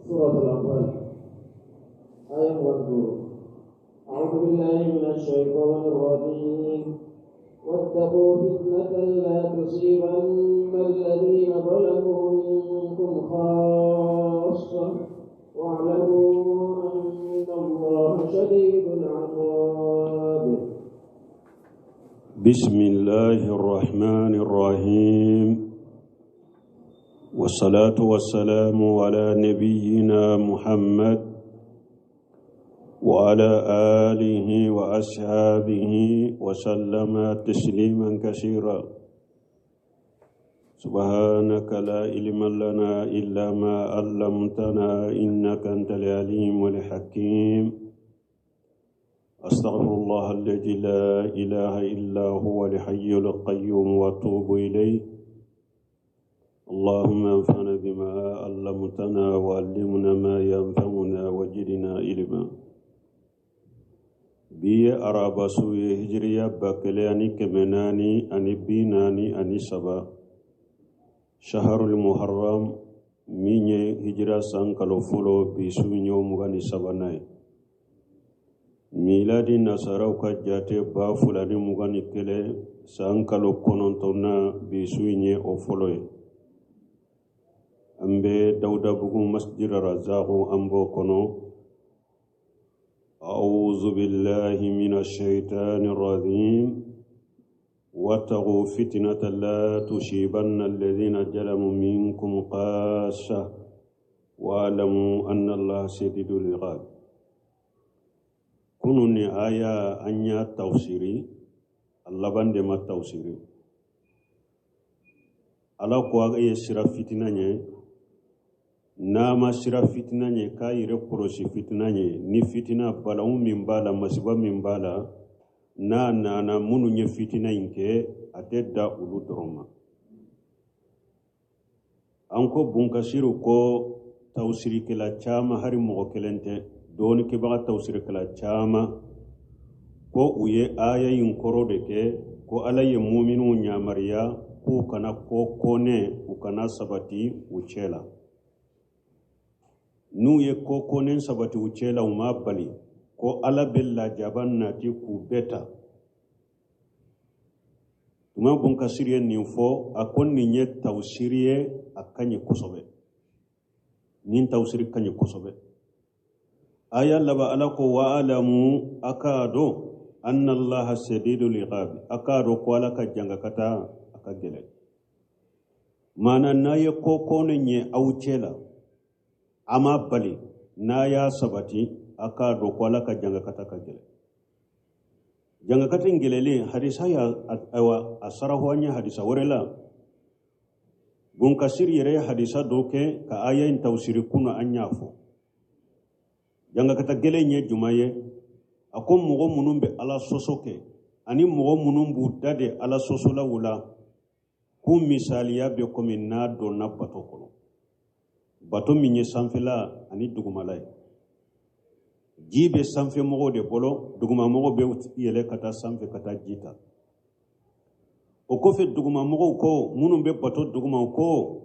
سورة الأنفال آية 25. أعوذ بالله من الشيطان الرجيم. واتقوا فتنة لا تصيبن الذين ظلموا منكم خاصة واعلموا أن الله شديد العقاب. بسم الله الرحمن الرحيم، والصلاة والسلام على نبينا محمد وعلى آله وأصحابه وسلم تسليما كثيرا. سبحانك لا علم لنا إلا ما علمتنا إنك أنت العليم الحكيم. أستغفر الله الذي لا إله إلا هو الحي القيوم وأتوب إليه. اللهم انفعنا بما علمتنا وعلمنا ما ينفعنا وزدنا علما. Bi ye araba su ye, hijiriya 1443, shaharul muharram, min ye hijira san kalo fɔlɔ, bi su ye 23nan ye. Miladi nasaraw ka jate 2021 san kalo kɔnɔntɔnnan, bi su in ye o fɔlɔ ye. An bɛ Dawudabugu Masjid Razaku, an b'o kɔnɔ. أعوذ بالله من الشيطان الرجيم. واتقوا فتنة لا تصيبن الذين ظلموا منكم خاصة واعلموا أن الله شديد العقاب. Kunun ni aya an y'a tafsiri, a laban de ma tafsiri. Ala ko a ye sira fitina ɲɛ, n'a ma sira fitina ɲɛ, k'a yɛrɛ kɔlɔsi fitina ɲɛ. Ni fitina balawu min b'a la, masiba min b'a la, n'a nana, minnu ye fitina in kɛ, a tɛ da olu dɔrɔn ma. An ko Bunkasiru ko tawusirikɛla caman, hari mɔgɔ kelen tɛ, dɔɔnikɛbaga tawusirikɛla caman ko u ye aya in kɔrɔ de kɛ ko Ala ye muminuw yamaruya k'u kana ko kɔnɛ, u kana sabati u cɛ la. N'u ye ko kɔnɛ sabati u cɛ la, u ma bali, ko Ala bɛ lajaba nati k'u bɛɛ ta. Tuma Bunkasiri ye nin fɔ, a ko nin ye tawusiri ye, a ka ɲi kosɛbɛ. Nin tawusiri ka ɲi kosɛbɛ. Aya laban, Ala ko wa alamu, a k'a dɔn, anna Allaha shadidul iqabi, a k'a dɔn ko Ala ka jangakata a ka gɛlɛn. Maana n'a ye ko kɔnɛ ɲɛ aw cɛ la, a ma bali, n'a y'a sabati, a k'a dɔn ko Ala ka jangakata ka gɛlɛn. Jangakata in gɛlɛlen, hadisa y'a ayiwa a sarahu an ye hadisa wɛrɛ la. Bunkasiri yɛrɛ ye hadisa dɔ kɛ ka aya in tawusiri kunna, an y'a fɔ. Jangakata gɛlɛn ye juma ye? A ko mɔgɔ minnu bɛ Ala sɔsɔ kɛ ani mɔgɔ minnu b'u da de Ala sɔsɔlaw la, k'u misaliya bɛ komi n'a donna bato kɔnɔ, bato min ye sanfɛla ani dugumala ye. Ji bɛ sanfɛ mɔgɔw de bolo, dugumamɔgɔw bɛ yɛlɛ ka taa sanfɛ ka taa ji ta. O kɔfɛ, dugumamɔgɔw ko, minnu bɛ bato duguma ko,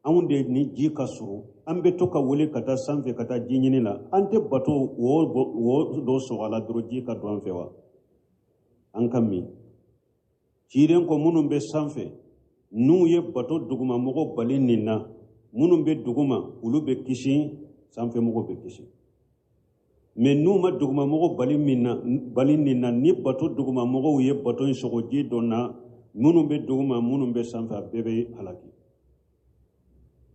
anw de ni ji ka surun, an bɛ to ka wuli ka taa sanfɛ ka taa ji ɲini la, an tɛ bato wo dɔ sɔgɔ a la dɔrɔn, ji ka don an fɛ wa, an ka min. Ciden ko minnu bɛ sanfɛ, n'u ye bato dugumamɔgɔw bali nin na, minnu bɛ duguma olu bɛ kisi, sanfɛmɔgɔw bɛ kisi. Mɛ n'u ma dugumamɔgɔw bali min na, bali nin na, ni bato dugumamɔgɔw ye bato in sɔgɔ, ji donna, minnu bɛ duguma, minnu bɛ sanfɛ, a bɛɛ bɛ halaki,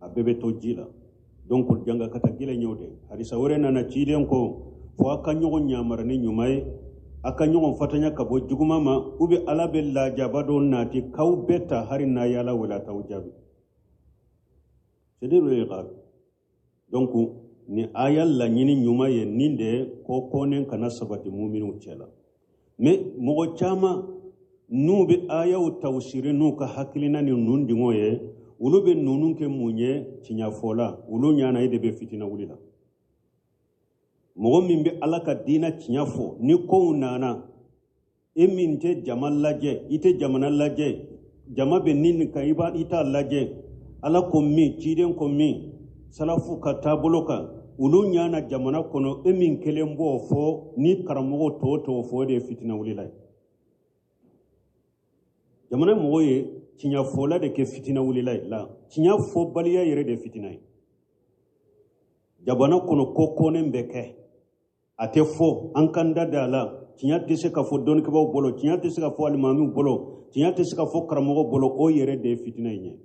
a bɛɛ bɛ to ji la. Donc jangakata gɛlɛn y'o de. Hadisa wɛrɛ nana, ciden ko fo a ka ɲɔgɔn yamara ni ɲuman ye, a ka ɲɔgɔn fatanya ka bɔ juguman ma, u bɛ Ala bɛ lajaba dɔ nati k'aw bɛɛ ta, hari n'a ye Ala wele, a t'aw jaabi. C'est dire le. Donc ni aya laɲini ɲuman ye nin de, ko kɔnɛ kana sabati muminuw cɛ la. Mais mɔgɔ caman n'u bɛ ayaw tawusiri n'u ka hakilina ni nun dingɔ ye, olu bɛ ninnu kɛ mun ye? Tiɲɛfɔla olu ɲana, e de bɛ fitina wuli la. Mɔgɔ min bɛ Ala ka diinɛ tiɲɛ fɔ, ni kow nana, e min tɛ jama lajɛ, i tɛ jamana lajɛ, jama bɛ nin kan, i b'a i t'a lajɛ, Ala ko min, ciden ko min. Salafu ka taabolo kan, olu ɲana jamana kɔnɔ. E min kelen b'o fɔ ni karamɔgɔ tɔw t'o fɔ, o de ye fitina wulila ye. Jamana mɔgɔw ye tiɲɛfɔla de kɛ fitina wulila ye la, tiɲɛ fɔbaliya yɛrɛ de ye fitina ye. Jamana kɔnɔ ko kɔnnen bɛ kɛ, a tɛ fɔ, an kan da da a la. Tiɲɛ tɛ se ka fɔ dɔnnikɛbaaw bolo, tiɲɛ tɛ se ka fɔ alimamiw bolo, tiɲɛ tɛ se ka fɔ karamɔgɔw bolo. O yɛrɛ de ye fitina in ye.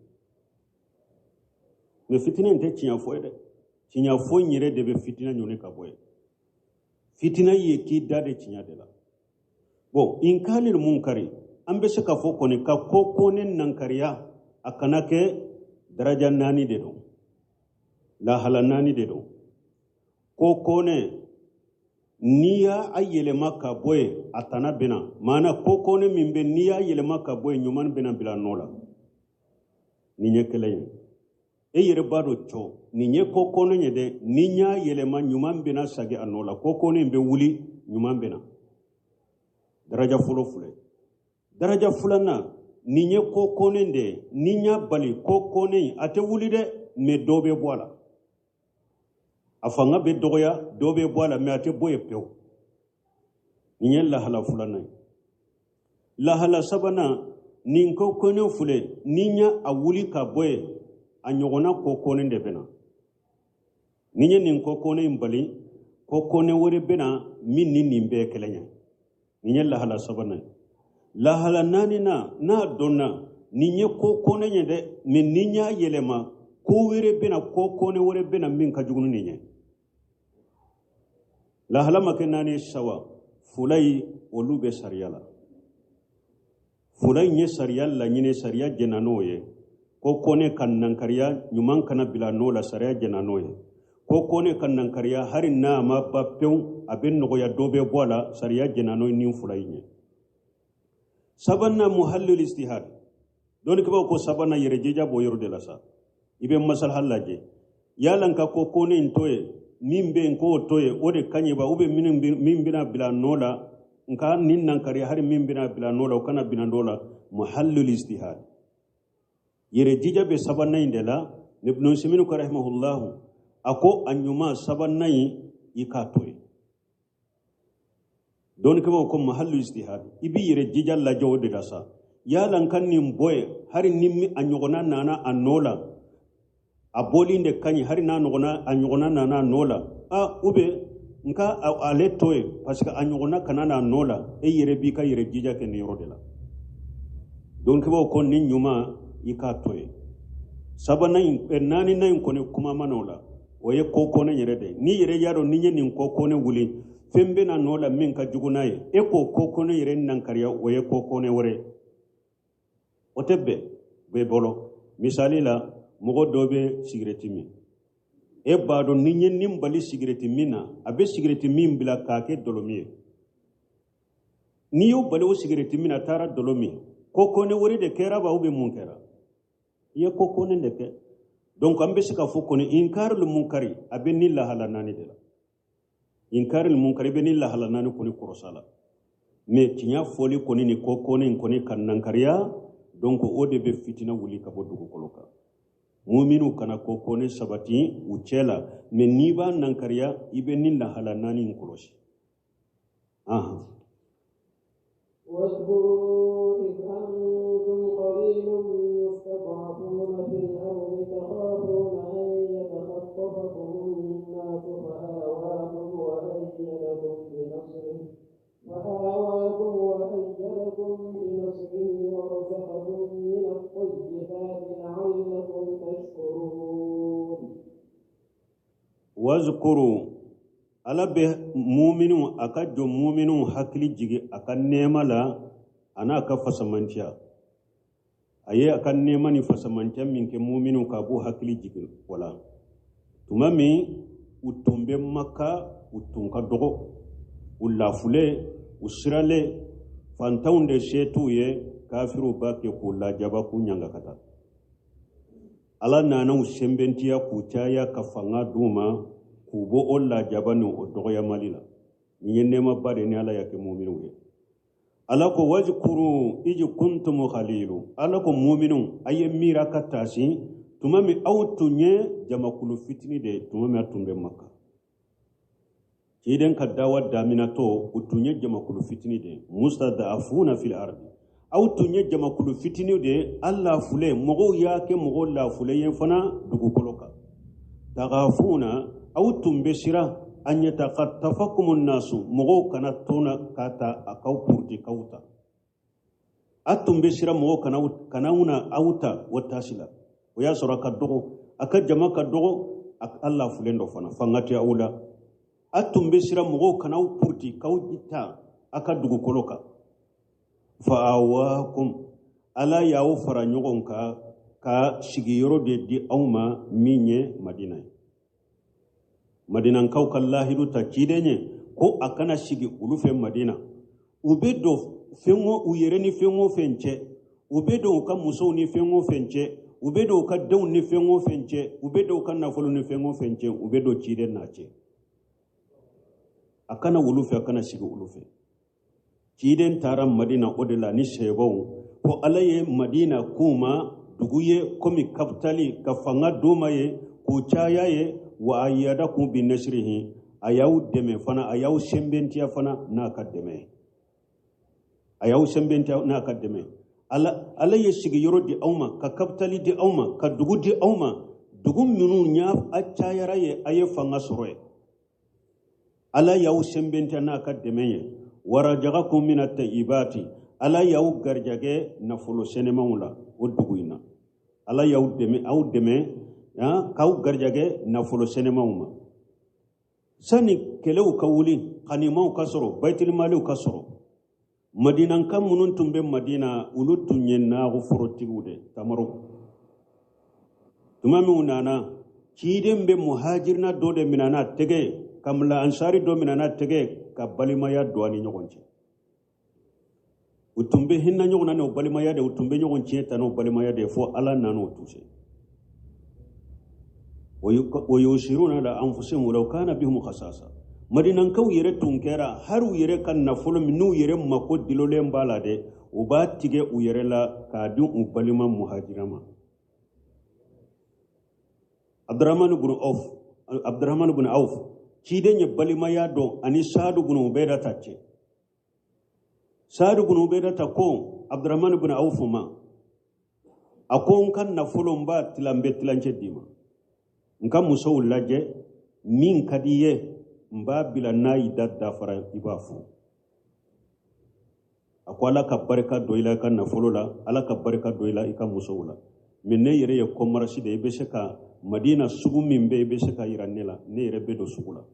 Mais fitina in tɛ tiɲɛ fɔ ye dɛ, tiɲɛ fɔ in yɛrɛ de bɛ fitina ɲɔni ka bɔ ye. Fitina ye k'i da de tiɲɛ de la. Bon, inkalil munkari, an bɛ se ka fɔ kɔni ka ko kɔni nankariya, a kana kɛ daraja naani de don, lahala naani de don. Ko kɔnɛ n'i y'a yɛlɛma ka bɔ yen, a tana bɛna maana. Ko kɔnɛ min bɛ, n'i y'a yɛlɛma ka bɔ yen, ɲuman bɛna bila nɔ la. Nin ye kelen ye. E yɛrɛ b'a dɔn cɔ nin ye ko kɔnɛ ye dɛ, ni n y'a yɛlɛma, ɲuman bɛna sagi a nɔ la. Ko kɔnɛ in bɛ wuli, ɲuman bɛna. Daraja fɔlɔ filɛ. Daraja filanan, nin ye ko kɔnɛ de ye, ni n y'a bali, ko kɔnɛ in a tɛ wuli dɛ, mais dɔ bɛ bɔ a la, a fanga bɛ dɔgɔya, dɔ bɛ bɔ a la, mais a tɛ bɔ yen pewu. Nin ye lahala filanan ye. Lahala sabanan, nin ko kɔnɛ filɛ, ni n y'a a wuli ka bɔ yen, a ɲɔgɔnna ko kɔnɛ de bɛ na. Ni n ye nin ko kɔnɛ in bali, ko kɔnɛ wɛrɛ bɛ na min ni nin bɛɛ kelen ye. Nin ye lahala sabanan ye. Lahala naaninan, n'a dɔnna nin ye ko kɔnɛ ye dɛ, mais ni n y'a yɛlɛma, ko wɛrɛ bɛ na, ko kɔnɛ wɛrɛ bɛ na min ka jugu ni nin ye. Lahala ma kɛ naani sawa, fula yi olu bɛ sariya la. Fula in ye sariya laɲini, sariya jɛnna n'o ye. Ko kɔnɛ ka nankariya, ɲuman kana bila n'o la, sariya jɛnna n'o ye. Ko kɔnɛ ka nankariya, hali n'a ma ban pewu, a bɛ nɔgɔya, dɔ bɛ bɔ a la, sariya jɛnna n'o ye nin fula in ye. Sabanan, muhallil istihad. Dɔnnikɛbaaw ko sabanan yɛrɛ jija b'o yɔrɔ de la sa. I bɛ masalaha lajɛ, yala n ka ko kɔnɛ in to yen, min bɛ yen k'o to yen, o de ka ɲi ba, ou bien min bɛna bila nɔ la, nka nin nankariya, hali min bɛna bila nɔ la, o kana bila nɔ la. Muhallil istihad, yɛrɛ jija bɛ sabanan in de la. Ibn Usaymin ko rahimahullahu, a ko a ɲuman sabanan in, i k'a to yen. Dɔnnikɛbaaw ko mahallu istihad, i b'i yɛrɛ jija lajɛ o de la sa. Yala n ka nin bɔ yen, hali ni a ɲɔgɔnna nana a nɔ la, a bɔli de ka ɲi, hali n'a ɲɔgɔnna a ɲɔgɔnna nana a nɔ la, a ou bien n ka ale to yen parce que a ɲɔgɔnna kana n'a nɔ la. E yɛrɛ b'i ka yɛrɛ jija kɛ nin yɔrɔ de la. Dɔnnikɛbaaw ko nin ɲuman, i k'a to yen. Sabanan in, naaninan in kɔni, kuma ma n'o la, o ye ko kɔnɛ yɛrɛ de ye. N'i yɛrɛ y'a dɔn n'i ye nin ko kɔnɛ wuli, fɛn bɛ na nɔ la min ka jugu n'a ye, e k'o ko kɔnɛ yɛrɛ nankariya, o ye ko kɔnɛ wɛrɛ ye, o tɛ bɛn bɛɛ bolo. Misali la, mɔgɔ dɔ bɛ sigirɛti min, e b'a dɔn ni ye nin bali sigirɛti min na, a bɛ sigirɛti min bila k'a kɛ dɔlɔ min ye. N'i y'o bali o sigirɛti min na, a taara dɔlɔ min, ko kɔnɛ wɛrɛ de kɛra ba, ou bien mun kɛra? I ye ko kɔnɛ de kɛ. Donc an bɛ se k'a fɔ kɔni, inkaril munkari, a bɛ ni lahala naani de la. Inkaril munkari bɛ ni lahala naani kɔni kɔrɔsa la. Mais tiɲɛ fɔli kɔni ni ko kɔnɛ in kɔni ka nankariya, donc o de bɛ fitina wuli ka bɔ dugukolo kan. Muminu kana ko kɔnɛ sabati u cɛ la, mais n'i b'a nankariya, i bɛ ni lahala naani in kɔlɔsi. Ahan. واذكروا إذ أنتم قليل مستضعفون في الأرض تخافون أن يتخطفكم الناس فآواكم وأيدكم بنصره ورزقكم من الطيبات لعلكم تشكرون. واذكروا, Ala bɛ muminu, a ka jɔ muminu hakili jigi a ka nɛɛma la, a n'a ka fasamantiya. A ye a ka nɛɛma ni fasamantiya min kɛ muminu ka, b'u hakili jigi o la. Tuma min u tun bɛ Maka, u tun ka dɔgɔ, u lafulen, u siralen, fantanw de se t'u ye, kafiriw b'a kɛ k'u lajaba, k'u ɲanga ka taa. Ala nana u sɛnbɛntiya, k'u caya, ka fanga d'u ma, k'u bɔ o lajaba ni o dɔgɔyamali la. Nin ye nɛɛmaba de ni Ala y'a kɛ muminiw ye. Ala ko wazkuru iji kuntum khalilu, Ala ko muminu, a ye miira ka taasi. Tuma min aw tun ye jamakulu fitini de ye, tuma min a tun bɛ Maka, ciden ka dawa daminatɔ, u tun ye jamakulu fitini de ye. Mustadafuna fil ardi, aw tun ye jamakulu fitini de ye, a lafulen, mɔgɔw y'a kɛ mɔgɔw lafulen ye fana dugukolo kan. Tagafuna, aw tun bɛ siran an yatakatafakumu nasu, mɔgɔw kana tona ka ta a k'aw puruti k'aw ta. A tun bɛ siran mɔgɔw kana na aw ta o taasi la. O y'a sɔrɔ a ka dɔgɔ, a ka jama ka dɔgɔ, a lafulen dɔ fana, fanga tɛ aw la. A tun bɛ siran mɔgɔw kana aw puruti k'aw ta a ka dugukolo kan. Fa awakum, Ala y'aw fara ɲɔgɔn kan ka sigiyɔrɔ de di aw ma min ye Madina ye. Madinankaw ka lahidu ta ciden ye ko a kana sigi olu fɛ Madina. U bɛ don fɛn o u yɛrɛ ni fɛn o fɛn cɛ, u bɛ don u ka musow ni fɛn o fɛn cɛ, u bɛ don u ka denw ni fɛn o fɛn cɛ, u bɛ don u ka nafolo ni fɛn o fɛn cɛ, u bɛ don ciden n'a cɛ. A kana olu fɛ, a kana sigi olu fɛ. Ciden taara Madina o de la ni sɛbɛnw ko Ala ye Madina k'u ma dugu ye komi kapitali, ka fanga d'u ma ye, k'u caya ye. Wa ayyadakum bi nasrihi, a y'aw dɛmɛ fana, a y'aw sɛnbɛntiya fana n'a ka dɛmɛ, a y'aw sɛnbɛntiya n'a ka dɛmɛ. Ala ye sigiyɔrɔ di aw ma, ka kapitali di aw ma, ka dugu di aw ma, dugu minnu y'a a cayara ye, a ye fanga sɔrɔ ye. Ala y'aw sɛnbɛntiya n'a ka dɛmɛ ye. Warajagakum mina tayibati, Ala y'aw garijɛgɛ nafolo sɛnɛmanw la o dugu in na. Ala y'aw dɛmɛ, aw dɛmɛ, k'aw garijɛgɛ nafolo sɛnɛmanw ma. Sani kɛlɛw ka wuli, kanimaw ka sɔrɔ, bayitilimaliw ka sɔrɔ, Madinanka minnu tun bɛ Madina, olu tun ye naago forotigiw de, tamaro. Tuma min u nana, ciden bɛ muhajirina dɔ de minɛ n'a tɛgɛ, ka ansari dɔ minɛ n'a tɛgɛ, ka balimaya don a ni ɲɔgɔn cɛ. U tun bɛ hinɛ ɲɔgɔn na n'o balimaya de, u tun bɛ ɲɔgɔn tiɲɛ ta n'o balimaya de, fo Ala nan'o tuse. Wa yusiruna ala anfusihim walau kana bihim khasasa. Madinankaw yɛrɛ tun kɛra hali u yɛrɛ ka nafolo min n'u yɛrɛ mako dilolen b'a la dɛ, u b'a tigɛ u yɛrɛ la k'a di u balima muhajira ma. Abdurrahman ibn Auf, ciden ye balimaya dɔn ani Saadu ibn Ubaidata cɛ. Saadu ibn Ubaidata ko Abdurrahman ibn Auf ma, a ko n ka nafolo n b'a tila, n bɛ tilancɛ d'i ma, n ka musow lajɛ min ka di i ye, n b'a bila n'a y'i da dafara i b'a furu. A ko Ala ka barika don i la i ka nafolo la, Ala ka barika don i la i ka musow la. Mais ne yɛrɛ ye commerce de ye, i bɛ se ka Madina sugu min bɛ yen, i bɛ se ka yira ne la, ne yɛrɛ bɛ don sugu la.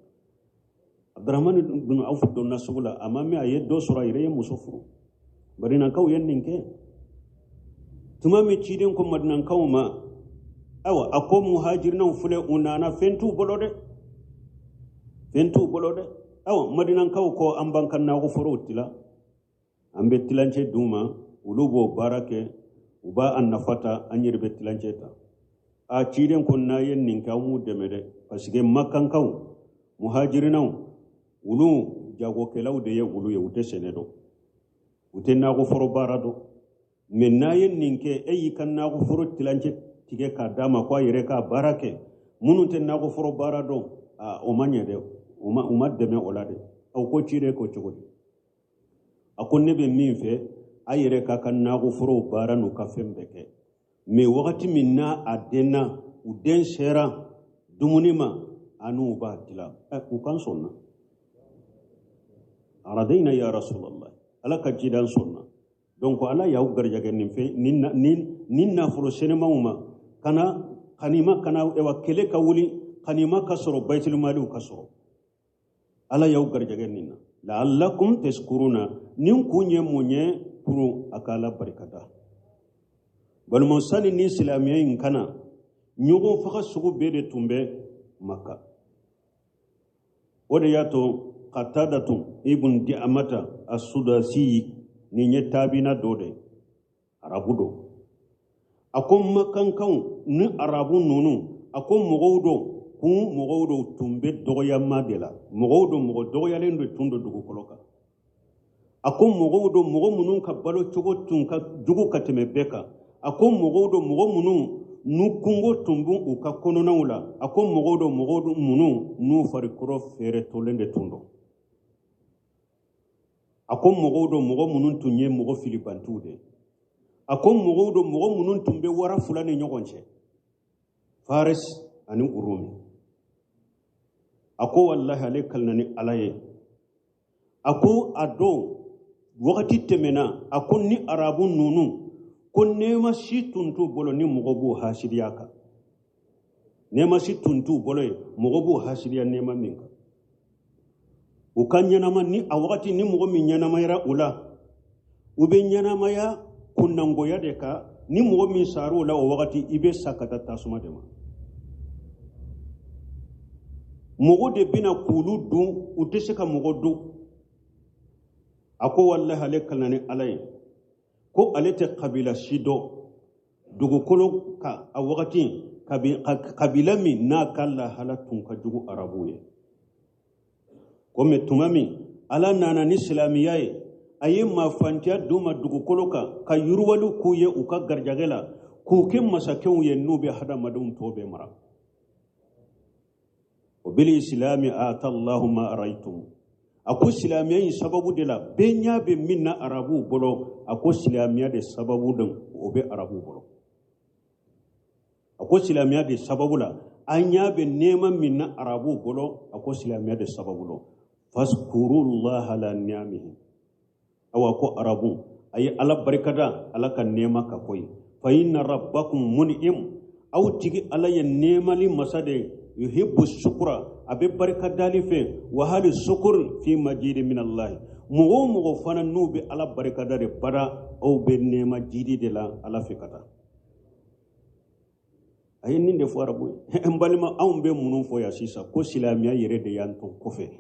Abdurrahman ibn Auf donna sugu la, a ma mɛn a ye dɔ sɔrɔ, a yɛrɛ ye muso furu. Madinakaw ye nin kɛ. Tuma min ciden ko Madinakaw ma, ayiwa, a ko muhajirinaw filɛ, u nana fɛn t'u bolo dɛ, fɛn t'u bolo dɛ. Ayiwa, Madinakaw ko an b'an ka nakɔ forow tila, an bɛ tilancɛ d'u ma, olu b'o baara kɛ, u b'a a nafa ta, an yɛrɛ bɛ tilancɛ ta. A ciden ko n'a ye nin kɛ, aw m'u dɛmɛ dɛ, parce que makankaw muhajirinaw olu jagokɛlaw de ye olu ye, u tɛ sɛnɛ dɔn, u tɛ nakɔ foro baara dɔn. Mais n'a ye nin kɛ, e y'i ka nakɔ foro tilancɛ tigɛ k'a d'a ma k'a yɛrɛ k'a baara kɛ, minnu tɛ nakɔ foro baara dɔn, o ma ɲɛ dɛ, u ma dɛmɛ o la dɛ. Aw ko ciden ko cogo di? A ko ne bɛ min fɛ, a yɛrɛ k'a ka nakɔ forow baara n'u ka fɛn bɛɛ kɛ, mais wagati min n'a a denna, u den sera dumuni ma, a n'u b'a dilan. U kan sɔnna. Aradayna ya Rasulallah, Ala ka cidan sɔnna. Donc Ala y'aw garijɛgɛ nin fɛn nin nafolo sɛnɛmanw ma, kana kanima kana ewa kɛlɛ ka wuli, kanima ka sɔrɔ, bayitilimaliw ka sɔrɔ. Ala y'aw garijɛgɛ nin na. La'allakum tashkuruna, nin kun ye mun ye? Pour a ka Ala barikada. Balima, sani ni silamɛya in kana, ɲɔgɔn faga sugu bɛɛ de tun bɛ Maka. O de y'a to Qatadatu ibn Di'amata as-Sudasi, nin ye taabina dɔ de ye, arabu don. A ko makankaw ni arabu ninnu, a ko mɔgɔw don, kun mɔgɔw don tun bɛ dɔgɔyama de la, mɔgɔw don, mɔgɔ dɔgɔyalen de tun don dugukolo kan. A ko mɔgɔw don, mɔgɔ minnu ka balo cogo tun ka jugu ka tɛmɛ bɛɛ kan. A ko mɔgɔw don, mɔgɔ minnu n'u kungo tun b'u u ka kɔnɔnaw la. A ko mɔgɔw don, mɔgɔw minnu n'u farikolo feeretolen de tun don. A ko mɔgɔw don, mɔgɔ minnu tun ye mɔgɔ filibantiw de ye. A ko mɔgɔw don, mɔgɔ minnu tun bɛ wara fila ni ɲɔgɔn cɛ, Faris ani Urumi. A ko walahi ale kalina ni Ala ye. A ko a don wagati tɛmɛna, a ko ni arabu ninnu ko nɛɛma si tun t'u bolo ni mɔgɔ b'u hasidiya kan. Nɛɛma si tun t'u bolo ye mɔgɔ b'u hasidiya nɛɛma min kan. U ka ɲɛnama ni a wagati ni mɔgɔ min ɲɛnamayara u la, u bɛ ɲɛnamaya kunnangoya de kan. Ni mɔgɔ min sara o la o wagati, i bɛ sa ka taa tasuma de ma. Mɔgɔ de bɛna k'olu dun, u tɛ se ka mɔgɔ dun. A ko walahi ale kalina ni Ala ye ko ale tɛ kabila si dɔn dugukolo kan a wagati, kabila min n'a ka lahala tun ka jugu arabuw ye. Komi tuma min Ala nana ni silamɛya ye, a ye maafantiya d'u ma dugukolo kan, ka yiriwaliw k'u ye u ka garijɛgɛ la, k'u kɛ masakɛw ye n'u bɛ hadamadenw tɔ bɛɛ mara. O bil islami ata Allahu ma araytum. A ko silamɛya in sababu de la bɛɛ ɲɛ bɛ min na arabuw bolo, a ko silamɛya de sababu de o bɛ arabuw bolo. A ko silamɛya de sababu la an ɲɛ bɛ nɛɛma min na arabuw bolo, a ko silamɛya de sababu la. Faskurullaha ala ni'amihi. Awa ko arabu a ye Ala barikada Ala ka nɛɛma ka koyi. Fa inna rabbakum mun'im. Aw tigi Ala ye nɛɛmali masa de ye. Yuhibbu shukura, a bɛ barika dali fɛ. Wa hali shukur fi majidi min Allah. Mɔgɔ o mɔgɔ fana n'u bɛ Ala barikada de bada, aw bɛ nɛɛma jidi de la Ala fɛ ka taa. A ye nin de fɔ arabu ye. N balima, anw bɛ minnu fɔ yan sisan ko silamɛya yɛrɛ de y'an to kɔfɛ.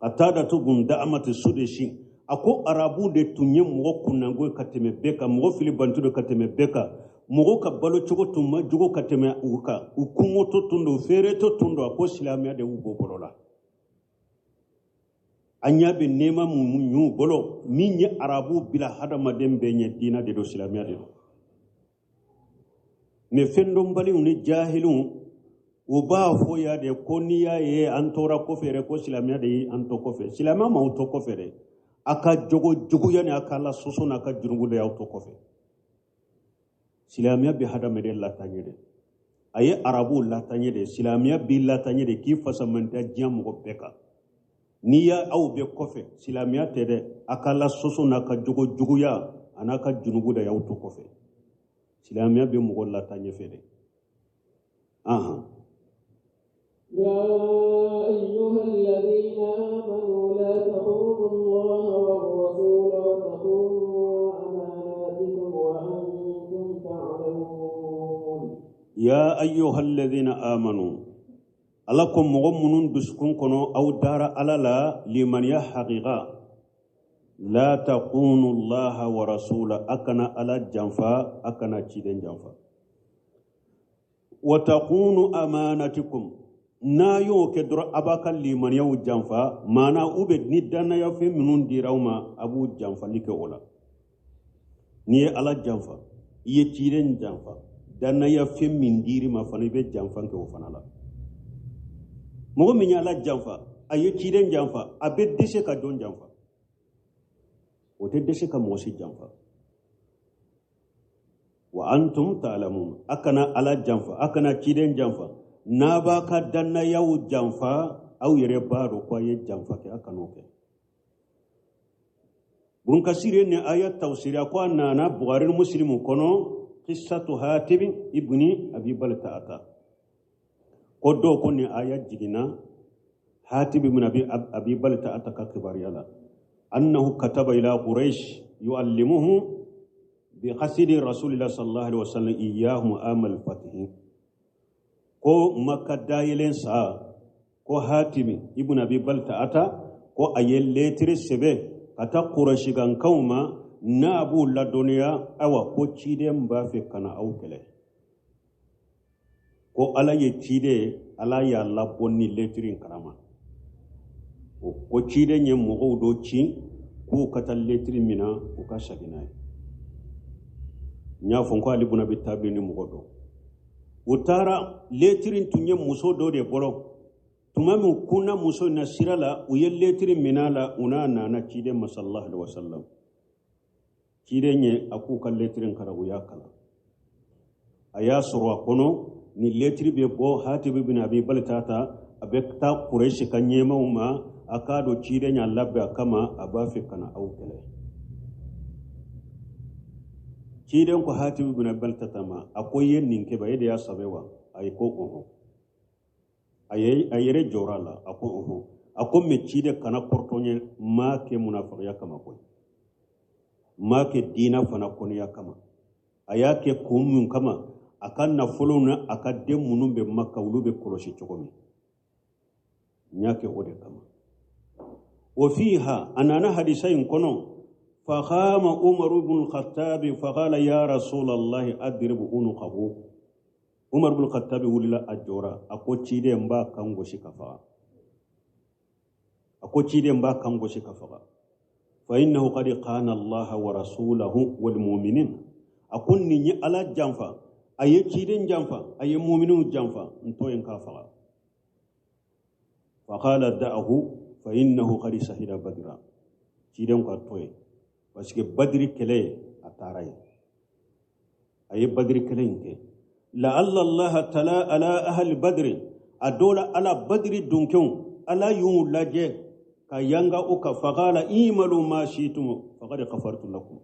Qatadatu bun Da'amati Sudesi, a ko arabu de tun ye mɔgɔ kunnango ye ka tɛmɛ bɛɛ kan, mɔgɔ filibantu de ka tɛmɛ bɛɛ kan, mɔgɔ ka balo cogo tun ma jugu ka tɛmɛ u kan, u kungotɔ tun don, feeretɔ tun don. A ko silamɛya de y'u bɔ bolo la. An ɲɛ bɛ nɛɛma mun y'u bolo, min ye arabu bila hadamaden bɛɛ ɲɛ, diinɛ de don, silamɛya de don. Mɛ fɛndɔnbaliw ni jahiliw u b'a fɔ ya de ko n'i y'a ye an tora kɔfɛ yɛrɛ, ko silamɛya de ye an to kɔfɛ. Silamɛya m'aw to kɔfɛ dɛ, a ka jogo juguya ni a ka ala sɔsɔ n'a ka jurumu de y'aw to kɔfɛ. Silamɛya bɛ hadamaden lataaɲɛ de, a ye arabuw lataaɲɛ de, silamɛya b'i lataaɲɛ de k'i fasamandiya diɲɛ mɔgɔ bɛɛ kan. N'i y'a aw bɛ kɔfɛ, silamɛya tɛ dɛ, a ka ala sɔsɔ n'a ka jogo juguya a n'a ka jurumu de y'aw to kɔfɛ. Silamɛya bɛ mɔgɔ lataaɲɛ fɛ dɛ. Ahan. يا أيها الذين آمنوا لا تخونوا الله والرسول وتخونوا أماناتكم وأنتم تعلمون. يا أيها الذين آمنوا، ala ko mɔgɔ minnu dusukun kɔnɔ aw dara Ala la limaniya haqiqa, la takunu Allaha wa rasula, a kana Ala janfa, a kana ciden janfa. Wa takunu amanatikum, n'a y'o kɛ dɔrɔn a b'a ka limaniyaw janfa, maana u bɛ ni dannayafɛn minnu dira aw ma, a b'u janfali kɛ o la. N'i ye Ala janfa, i ye ciden janfa, dannayafɛn min dir'i ma fana, i bɛ janfa kɛ o fana la. Mɔgɔ min ye Ala janfa, a ye ciden janfa, a bɛ dɛsɛ ka jɔn janfa? O tɛ dɛsɛ ka mɔgɔ si janfa. Wa antum ta'lamun, a kana Ala janfa, a kana ciden janfa. N'a b'a ka dannayaw janfa, aw yɛrɛ b'a dɔn ko a ye janfa kɛ, a kan'o kɛ. Ibn Kasir ye nin aya tafsiri, a ko a nana Bukhari ni Muslimu kɔnɔ, qissatu Hatib ibni Abi Balta'ata. Ko dɔw ko nin aya jiginna Hatib ibn Abi Balta'ata ka kibaruya la. Annahu kataba ila Quraysh yu'allimuhu bi qasidi Rasulillah sallallahu alaihi wasallam iyyahum amal fatihi. Ko Makka dayɛlɛn sa, ko Hatib ibn Abi Balta'ata ko a ye letiri sɛbɛn ka taa Qurayshikaw ma, n'a b'u ladɔnniya, ayiwa ko ciden b'a fɛ ka na aw kɛlɛ. Ko Ala ye ciden, Ala y'a labɔ ni letiri in kalama. O ko ciden ye mɔgɔw dɔ ci k'u ka taa letiri minɛ, u ka segin n'a ye. N y'a fɔ n ko Ali bun Abi Talibi ni mɔgɔ dɔ u taara, letiri tun ye muso dɔ de bolo. Tuma min kunna muso in na sira la, u ye letiri minɛ a la, u n'a nana ciden ma sallallahu alaihi wasallam. Ciden ye a k'u ka letiri in kalan, u y'a kalan. A y'a sɔrɔ a kɔnɔ ni letiri bɛ bɔ Hatibi bin Abi Baltata, a bɛ taa Kurɛsi ka ɲɛmaaw ma, a k'a dɔn ciden y'a labɛn a kama, a b'a fɛ ka na aw kɛlɛ. Ciden ko Hatibi bin Abi Baltata ma, a ko i ye nin kɛ ba, e de y'a sɛbɛn wa? A ye ko ɔhɔn. A ye a yɛrɛ jɔra a la, a ko ɔhɔn. A ko mɛ ciden kana kɔrɔtɔ n ye, n m'a kɛ munafagiya kama koyi, n m'a kɛ diina fana kɔniya kama. A y'a kɛ kun min kama, a ka nafolo na a ka den minnu bɛ Maka, olu bɛ kɔlɔsi cogo min, n y'a kɛ o de kama. O fiha, a nana hadisa in kɔnɔ, faqama Umaru ibn Khattabi faqala ya Rasulallahi adribu unuqahu. Umar ibn Khattabi wulila, a jɔra, a ko ciden, n b'a kan gosi ka faga. A ko ciden, n b'a kan gosi ka faga. Fa innahu qad khana Allaha wa rasulahu wal mu'minin. A ko nin ye Ala janfa, a ye ciden janfa, a ye mu'miniw janfa, n to yen k'a faga. Fa qala da'ahu fa innahu qad shahida badra. Ciden ka to yen, parce que Badiri kɛlɛ a taara yen, a ye Badiri kɛlɛ in kɛ. La'alla Allah tala ala ahli badri, a dɔ la Ala Badiri donkɛw, Ala y'u lajɛ ka yanga o ka fagala imalu ma shitum faqad ghafartu lakum.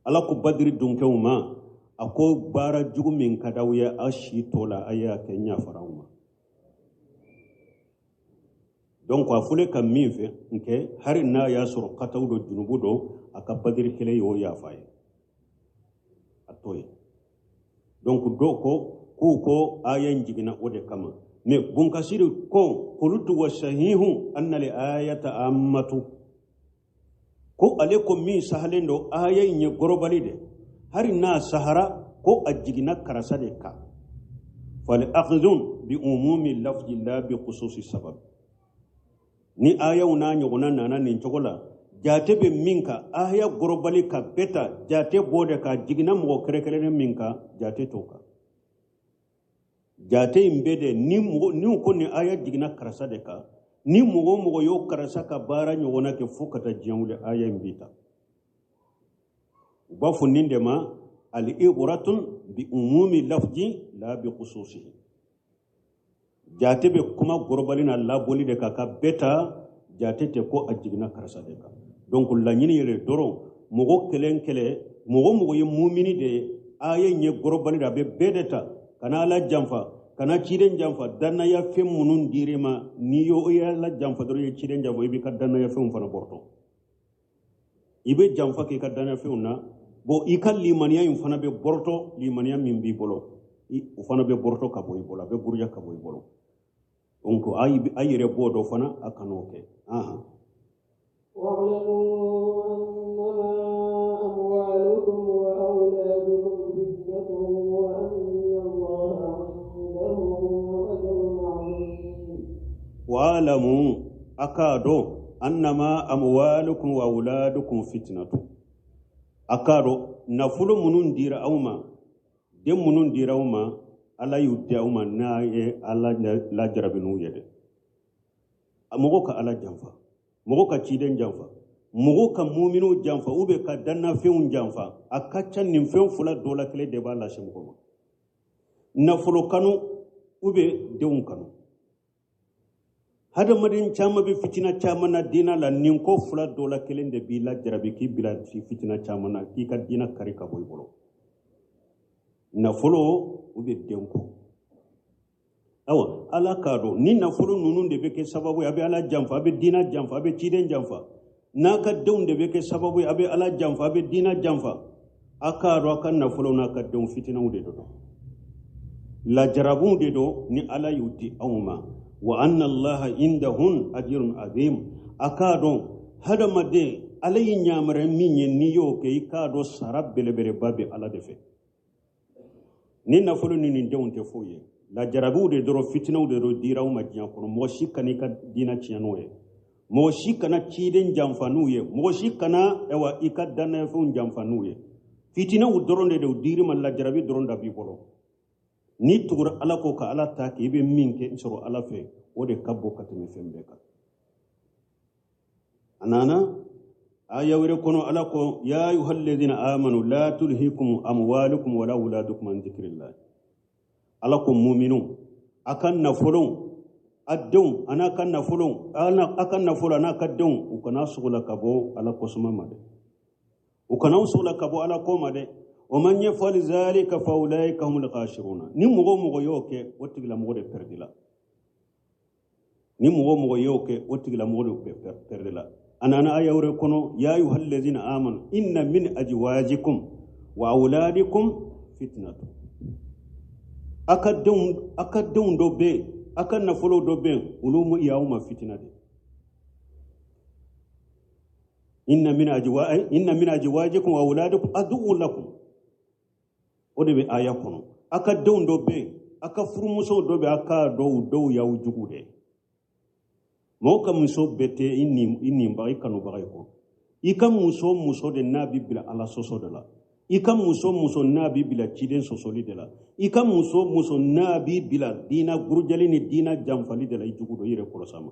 Ala ko Badiri donkɛw ma, a ko baara jugu min ka d'aw ye aw si tɔ la, a y'a kɛ, n yafara aw ma. Donc a fɔlen ka min fɛ n kɛ, hali n'a y'a sɔrɔ kataw dɔ junubu dɔ, a ka Badiri kɛlɛ y'o yafa ye, a to ye. Donc dɔw ko k'u ko aya in jiginna o de kama. Mais Bunkasiri ko qultu wa sahihu anna li ayata ammatu, ko ale ko min sahalen don, aya in ye gorobali de, hari n'a sahara ko a jiginna karasa de kan. Fal akhdhun bi umumi lafzi la bi khususi sabab. Ni ayaw n'a ɲɔgɔnna nana nin cogo la, jate bɛ min kan, aya gorobali ka bɛɛ ta, jate b'o de kan. Jiginna mɔgɔ kɛrɛnkɛrɛnnen min kan, jate t'o kan. Jate in bɛ de ni mɔgɔ ni ko ni aya jiginna karasa de kan, ni mɔgɔ o mɔgɔ y'o karasa ka baara ɲɔgɔnna kɛ fo ka taa diɲɛ wuli, aya in b'i ta. U b'a fɔ nin de ma al-ibratun bi umumi lafzi la bi khususihi. Jate bɛ kuma gorobali n'a labɔli de kan ka bɛɛ ta, jate tɛ ko a jiginna karisa de kan. Donc laɲini yɛrɛ dɔrɔn, mɔgɔ kelen kelen, mɔgɔ mɔgɔ ye mumini de ye, aya in ye gorobali de, a bɛ bɛɛ de ta. Kana Ala janfa, kana ciden janfa. Dannaya fɛn minnu dir'i ma, n'i y'o i Ala janfa dɔrɔn, i ye ciden janfa, i b'i ka dannaya fɛnw fana bɔrɔtɔ. I bɛ janfa k'i ka dannaya fɛnw na, bon i ka limaniya in fana bɛ bɔrɔtɔ. Limaniya min b'i bolo, o fana bɛ bɔrɔtɔ ka bɔ i bolo, a bɛ buruja ka bɔ i bolo. Donc a yɛrɛ b'o dɔ fana, a kan'o kɛ. Ahan. واعلموا أنما أموالكم وأولادكم فتنة وأن الله عنده أجر عظيم. واعلموا a k'a dɔn annama amwalukum wa auladukum fitnatu. A k'a dɔn nafolo minnu dira aw ma, den minnu dira aw ma, Ala y'u di aw ma n'a ye Ala lajarabi n'u ye dɛ. A mɔgɔ ka Ala janfa, mɔgɔ ka ciden janfa, mɔgɔ ka muminiw janfa, ou bien ka dannafɛnw janfa, a ka ca nin fɛn fila dɔ la kelen de b'a lase mɔgɔ ma: nafolo kanu ou bien denw kanu. Hadamaden caman bɛ fitina caman na diina la, nin ko fila dɔ la kelen de b'i lajarabi k'i bila fitina caman na, k'i ka diina kari ka bɔ i bolo: nafolo ou bien denko. Awa, Ala k'a dɔn ni nafolo ninnu de bɛ kɛ sababu ye a bɛ Ala janfa, a bɛ diina janfa, a bɛ ciden janfa, n'a ka denw de bɛ kɛ sababu ye a bɛ Ala janfa, a bɛ diina janfa. A k'a dɔn a ka nafolo n'a ka denw fitinaw de don, lajarabuw de don ni Ala y'u di aw ma. Wa anna Allaha indahun ajrun azim. A k'a dɔn hadamaden, Ala y'i ɲamara min ye, n'i y'o kɛ, i k'a dɔn sara belebeleba bɛ Ala de fɛ. Ni nafolo ni nin denw tɛ foyi ye, lajarabiw de dɔrɔn, fitinaw de dɔrɔn dira aw ma diɲɛ kɔnɔ. Mɔgɔ si kana i ka diinɛ tiɲɛ n'o ye, mɔgɔ si kana ciden janfa n'u ye, mɔgɔ si kana ayiwa i ka dannayafɛnw janfa n'u ye. Fitinaw dɔrɔn de don dir'i ma, lajarabi dɔrɔn da b'i bolo. N'i tugura Ala kɔ ka Ala ta kɛ, i bɛ min kɛ sɔrɔ Ala fɛ, o de ka bon ka tɛmɛ fɛn bɛɛ kan. A nana aya wɛrɛ kɔnɔ, Ala ko ya ayyuhalladhina amanu la tulhikum amwalukum wala auladukum an dhikrillah. Ala ko muminu, a ka nafolo, a denw an'a ka nafolo, a ka nafolo an'a ka denw, u kana sogola ka bɔ Ala kosuma ma dɛ, u kana sogola ka bɔ Ala ko ma dɛ. Wa man yaf'al dhalika fa ulaika humul khasiruna. Ni mɔgɔ o mɔgɔ y'o kɛ, o tigilamɔgɔ de pɛrɛdila. Ni mɔgɔ o mɔgɔ y'o kɛ, o tigilamɔgɔ de pɛrɛdila. A nana aya wɛrɛ kɔnɔ, ya ayyuhallazina amanu inna min ajwajikum wa auladikum fitnatu. A ka denw dɔ bɛ yen, a ka nafolo dɔ bɛ yen, olu mu y'aw ma fitina de. Inna min ajwajikum wa auladikum aduwwun lakum. O de bɛ aya kɔnɔ. A ka denw dɔ bɛ yen, a ka furumusow dɔ bɛ yen, a ka dɔw y'aw jugu de. Mɔgɔ ka muso bɛɛ tɛ i ninbaga, i kanubaga ye kɔ. I ka muso de n'a b'i bila Ala sɔsɔ de la. I ka muso n'a b'i bila ciden sɔsɔli de la. I ka muso n'a b'i bila diina gurujali ni diina janfali de la, i jugu don, i yɛrɛ kɔlɔsi a ma.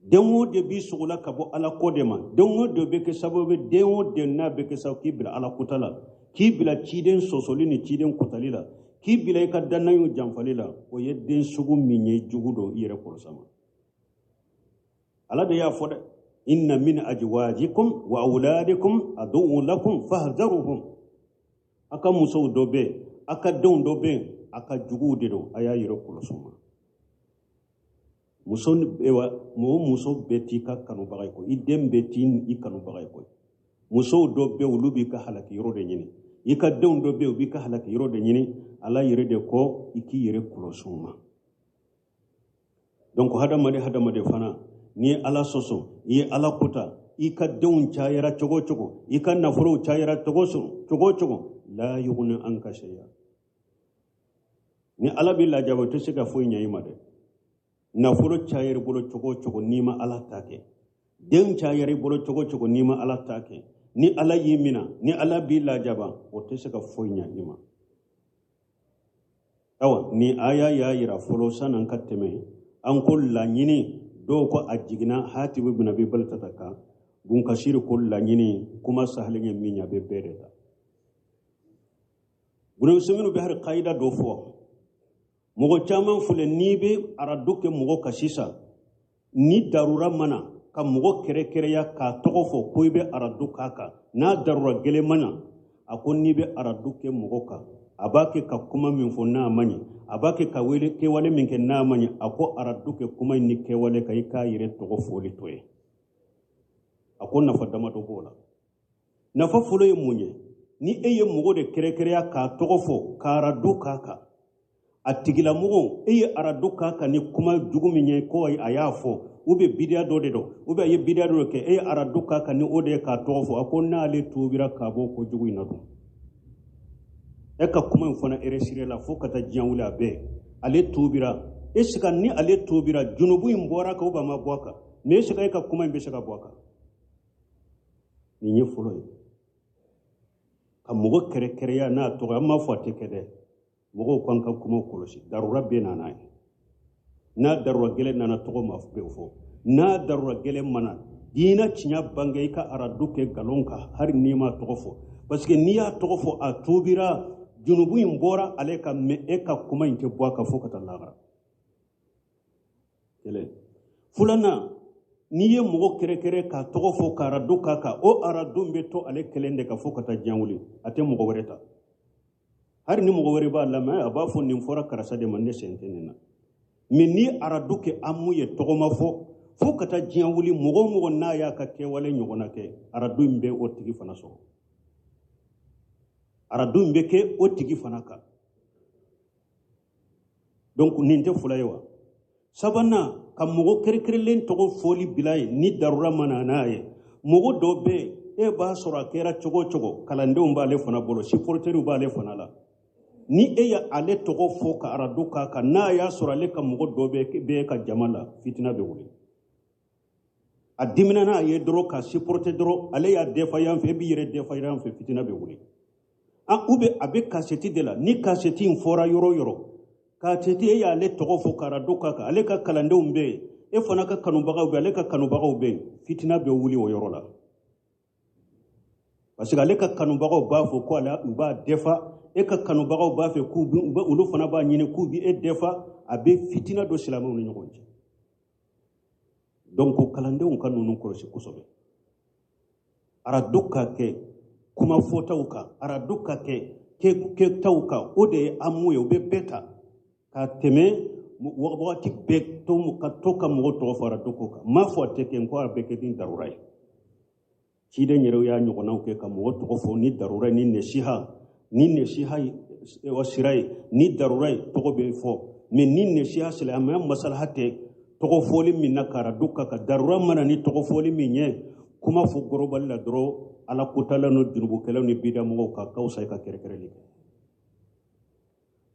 Den o den b'i sogola ka bɔ Ala ko de ma, den o den bɛ kɛ sababu ye, den o den n'a bɛ kɛ sababu k'i bila Ala kota la, k'i bila ciden sɔsɔli ni ciden kotali la, k'i bila i ka dannaɲɔ janfali la, o ye den sugu min ye, jugu don, i yɛrɛ kɔlɔsi a ma. Ala de y'a fɔ dɛ, inna min ajwajikum wa auladikum aduwwun lakum fahdharuhum. A ka musow dɔ bɛ yen, a ka denw dɔ bɛ yen, a ka juguw de don, a y'a yɛrɛ kɔlɔsi u ma. Muso ni, ewa, mɔgɔ muso bɛɛ t'i ka kanubaga ye koyi, i den bɛɛ t'i i kanubaga ye koyi. Musow dɔ bɛ yen, olu b'i ka halaki yɔrɔ de ɲini. I ka denw dɔ bɛ yen, u b'i ka halaki yɔrɔ de ɲini. Ala yɛrɛ de ko i k'i yɛrɛ kɔlɔsi u ma. Donc hadamaden fana, n'i ye Ala sɔsɔ, i ye Ala kota, i ka denw cayara cogo o cogo, i ka nafolow cayara cogo o cogo, la yughni anka shay'a. Ni Ala b'i lajaba, o tɛ se ka foyi ɲɛ i ma dɛ. Nafolo cayara i bolo cogo o cogo, n'i ma Ala ta kɛ, den cayara i bolo cogo o cogo, n'i ma Ala ta kɛ, ni Ala y'i mina, ni Ala b'i lajaba, o tɛ se ka foyi ɲɛ i ma. Awa, ni aya y'a yira fɔlɔ san'an ka tɛmɛ, an ko laɲini dɔw ko a jiginna Hatibu bin Abi Baltata kan, Bunkasiri ko laɲini kuma sahalen ye min ye, a bɛ bɛɛ de ta. Bunamisɛnninw bɛ hali kayida dɔ fɔ. Mɔgɔ caman filɛ, n'i bɛ arado kɛ mɔgɔ kan sisan, ni darura mana ka mɔgɔ kɛrɛkɛrɛya k'a tɔgɔ fɔ ko i bɛ arado k'a kan, n'a darura gɛlɛn mana, a ko n'i bɛ arado kɛ mɔgɔ kan, a b'a kɛ ka kuma min fɔ n'a ma ɲɛ, a b'a kɛ ka wele kɛwale min kɛ n'a ma ɲɛ, a ko arado kɛ kuma in ni kɛwale kan, i k'a yɛrɛ tɔgɔ fɔli to ye. A ko nafa damadɔ b'o la. Nafa fɔlɔ ye mun ye? Ni e ye mɔgɔ de kɛrɛkɛrɛya k'a tɔgɔ fɔ ka arado k'a kan, a tigilamɔgɔ e ye arado k'a kan ni kuma jugu min ye ko a y'a fɔ, ou bien bidiya dɔ de don, ou bien a ye bidiya dɔ de kɛ, e ye arado k'a kan ni o de ye k'a tɔgɔ fɔ, a ko n'ale tuubira ka bɔ ko jugu in na dun, e ka kuma in fana eresire la fo ka taa diɲɛ wuli a bɛɛ, ale tuubira, e se ka ni ale tuubira junubu in bɔra a kan ou bien a ma bɔ a kan, mais e se ka e ka kuma in bɛ se ka bɔ a kan. Nin ye fɔlɔ ye. Ka mɔgɔ kɛrɛkɛrɛya n'a tɔgɔ ye, an m'a fɔ a tɛ kɛ dɛ, mɔgɔw k'an ka kumaw kɔlɔsi, darura bɛ na n'a ye. N'a darura gɛlɛn nana, tɔgɔ ma bɛ fɔ. N'a darura gɛlɛn mana, diinɛ tiɲɛ bange, i ka arado kɛ nkalon kan, hali n'i m'a tɔgɔ fɔ. Parce que n'i y'a tɔgɔ fɔ, a tuubira, junubu in bɔra ale kan, mais e ka kuma in tɛ bɔ a kan fo ka taa lahara. Kelen. Filanan, n'i ye mɔgɔ kɛrɛkɛrɛ k'a tɔgɔ fɔ ka arado k'a kan, o arado bɛ to ale kelen de kan fo ka taa diɲɛ wuli, a tɛ mɔgɔ wɛrɛ ta. Hali ni mɔgɔ wɛrɛ b'a lamɛn, a b'a fɔ nin fɔra karisa de ma, ne sen tɛ nin na. Mais ni arado kɛ amu ye tɔgɔma fɔ fo ka taa diɲɛ wuli, mɔgɔ o mɔgɔ n'a y'a ka kɛwale ɲɔgɔnna kɛ, arado in bɛ o tigi fana sɔrɔ. Arado in bɛ kɛ o tigi fana kan. Donc nin tɛ fila ye wa? Sabanan, ka mɔgɔ kɛrɛkɛrɛlen tɔgɔ fɔli bila yen ni darura ma na n'a ye. Mɔgɔ dɔ bɛ yen, e b'a sɔrɔ a kɛra cogo o cogo, kalandenw b'ale fana bolo, supporteriw b'ale fana la. Ni e ye ale tɔgɔ fɔ ka arado k'a kan, n'a y'a sɔrɔ ale ka mɔgɔ dɔ bɛ e ka jama la, fitina bɛ wuli. A dimina n'a ye dɔrɔn k'a supporter dɔrɔn, ale y'a defa yan fɛ, e b'i yɛrɛ defa yan fɛ, fitina bɛ wuli. Ou bien a bɛ kasɛti de la, ni kasɛti in fɔra yɔrɔ o yɔrɔ, kasɛti e y'ale tɔgɔ fɔ k'arajo k'a kan, ale ka kalandenw bɛ yen, e fana ka kanubagaw bɛ yen, ale ka kanubagaw bɛ yen, fitina bɛ wuli o yɔrɔ la. Parce que ale ka kanubagaw b'a fɔ ko ale u b'a defa, e ka kanubagaw b'a fɛ k'u bɛ, olu fana b'a ɲini k'u bɛ e defa, a bɛ fitina don silamɛw ni ɲɔgɔn cɛ. Donc kalandenw ka ninnu kɔlɔsi kosɛbɛ. Arajo ka kɛ kuma fɔtaw kan, arajo ka kɛ kɛtaw kan, o de ye amu ye, o bɛ bɛɛ ta ka tɛmɛ wagati bɛɛ to ka to ka mɔgɔ tɔgɔ fɔ arajo ko kan. N m'a fɔ a tɛ kɛ, n ko a bɛ kɛ ni darura ye. Ciden yɛrɛ y'a ɲɔgɔnnaw kɛ ka mɔgɔ tɔgɔ fɔ ni darura ye, ni nesiha, ni nesiha ye sira ye, ni darura ye tɔgɔ bɛ fɔ. Mais ni nesiha silamɛya masalaha tɛ tɔgɔ fɔli min na k'arajo k'a kan, darura mana ni tɔgɔ fɔli min ye, kuma fɔ gɔrɔbali la dɔrɔn, ala kotala n'o junubukɛlaw ni bidamɔgɔw ka ka fisa i ka kɛrɛkɛrɛli kɛ.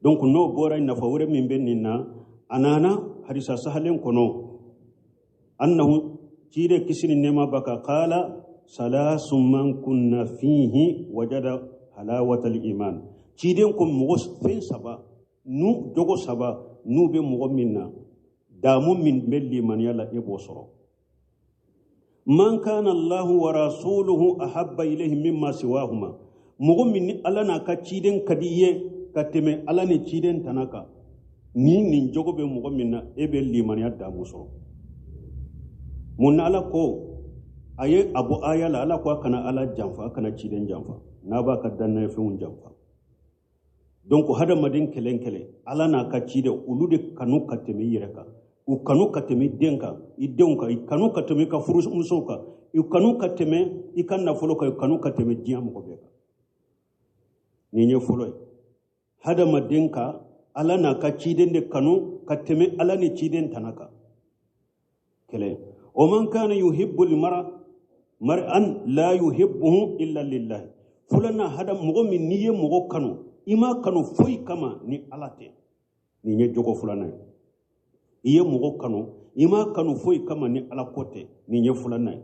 Donc n'o bɔra, nafa wɛrɛ min bɛ nin na, a nana hadisa sahalen kɔnɔ, annahu ciden kisi ni nɛɛma b'a kan, qala salasun man kunna fihi wajada halawatal iman. Ciden ko mɔgɔ fɛn saba, n'u jogo saba n'u bɛ mɔgɔ min na, damu min bɛ limaniya la, e b'o sɔrɔ. Man kana Allahu wa rasuluhu ahabba ilayhi mimma siwahuma. Mɔgɔ min ni Ala n'a ka ciden ka di i ye ka tɛmɛ Ala ni ciden tana kan, ni nin jogo bɛ mɔgɔ min na, e bɛ limaniya damu sɔrɔ. Mun na Ala ko a ye a bɔ aya la, Ala ko a kana Ala janfa, a kana ciden janfa, n'a b'a ka dannayafɛnw janfa. Donc hadamaden kelen kelen, Ala n'a ka ciden, olu de kanu ka tɛmɛ i yɛrɛ kan, u kanu ka tɛmɛ i den kan, i denw kan, i kanu ka tɛmɛ i ka furumusow kan, i kanu ka tɛmɛ i ka nafolo kan, i kanu ka tɛmɛ diɲɛ mɔgɔ bɛɛ kan. Nin ye fɔlɔ ye. Hadamaden ka Ala n'a ka ciden de kanu ka tɛmɛ Ala ni ciden tana kan. Kelen. O man kana yuhibbul mara mar'an la yuhibbuhu illa lillahi. Filanan, hada mɔgɔ min n'i ye mɔgɔ kanu, i m'a kanu foyi kama ni Ala tɛ. Nin ye jogo filanan ye. I ye mɔgɔ kanu, i m'a kanu foyi kama ni Ala ko tɛ. Nin ye filanan ye.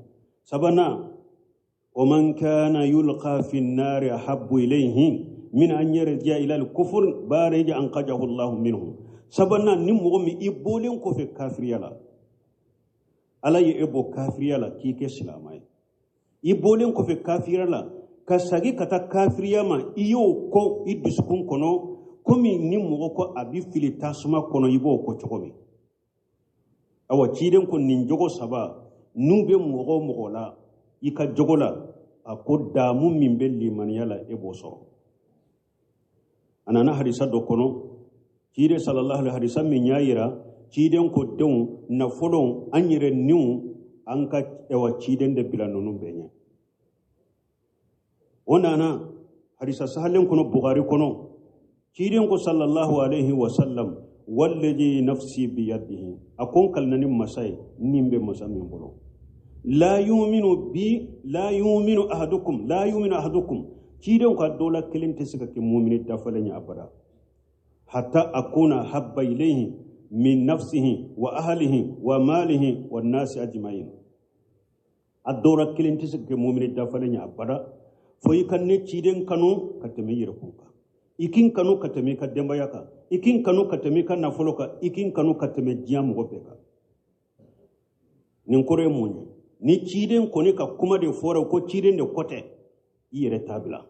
Sabanan, o man kana yulqa fi an-nari ahabbu ilayhi min an yarji'a ila al-kufr barija an qajahu Allahu minhu. Sabanan, ni mɔgɔ min i bɔlen kɔfɛ kafiriya la, Ala ye e bɔ kafiriya la k'i kɛ silamɛ ye, i bɔlen kɔfɛ kafiriya la ka sagi ka taa kafiriya ma, i y'o kɔ i dusukun kɔnɔ, komi ni mɔgɔ ko a bɛ fili tasuma kɔnɔ, i b'o kɔ cogo min. Awa ciden ko nin jogo saba n'u bɛ mɔgɔ o mɔgɔ la i ka jogo la, a ko damu min bɛ limaniya la, e b'o sɔrɔ. A nana hadisa dɔ kɔnɔ, ciden sallallahu alaihi hadisa min y'a yira, ciden ko denw, nafolow, an yɛrɛ niw, an ka ɛwa ciden de bila ninnu bɛɛ ɲɛ. O nana hadisa sahalen kɔnɔ Bukhari kɔnɔ, ciden ko sallallahu alaihi wa sallam, walladhi nafsi biyadihi, a ko n kalina ni masa ye, nin bɛ masa min bolo, la yuminu bi la yuminu ahadukum la yuminu ahadukum, ciden ko a dɔ la kelen tɛ se ka kɛ mumini dafalen ye abada, hatta akuna habba ilayhi min nafsihi wa ahlihi wa malihi wa nasi ajma'in. A dɔ la kelen tɛ se ka kɛ mumini dafalen ye abada, fo i ka ne ciden kanu ka tɛmɛ i yɛrɛ kun kan, i k'i kanu ka tɛmɛ i ka denbaya kan, i k'i kanu ka tɛmɛ i ka nafolo kan, i k'i kanu ka tɛmɛ diɲɛ mɔgɔ bɛɛ kan. Nin kɔrɔ ye mun ye? Ni ciden kɔni ka kuma de fɔra, ko ciden de kɔ tɛ, i yɛrɛ t'a bila.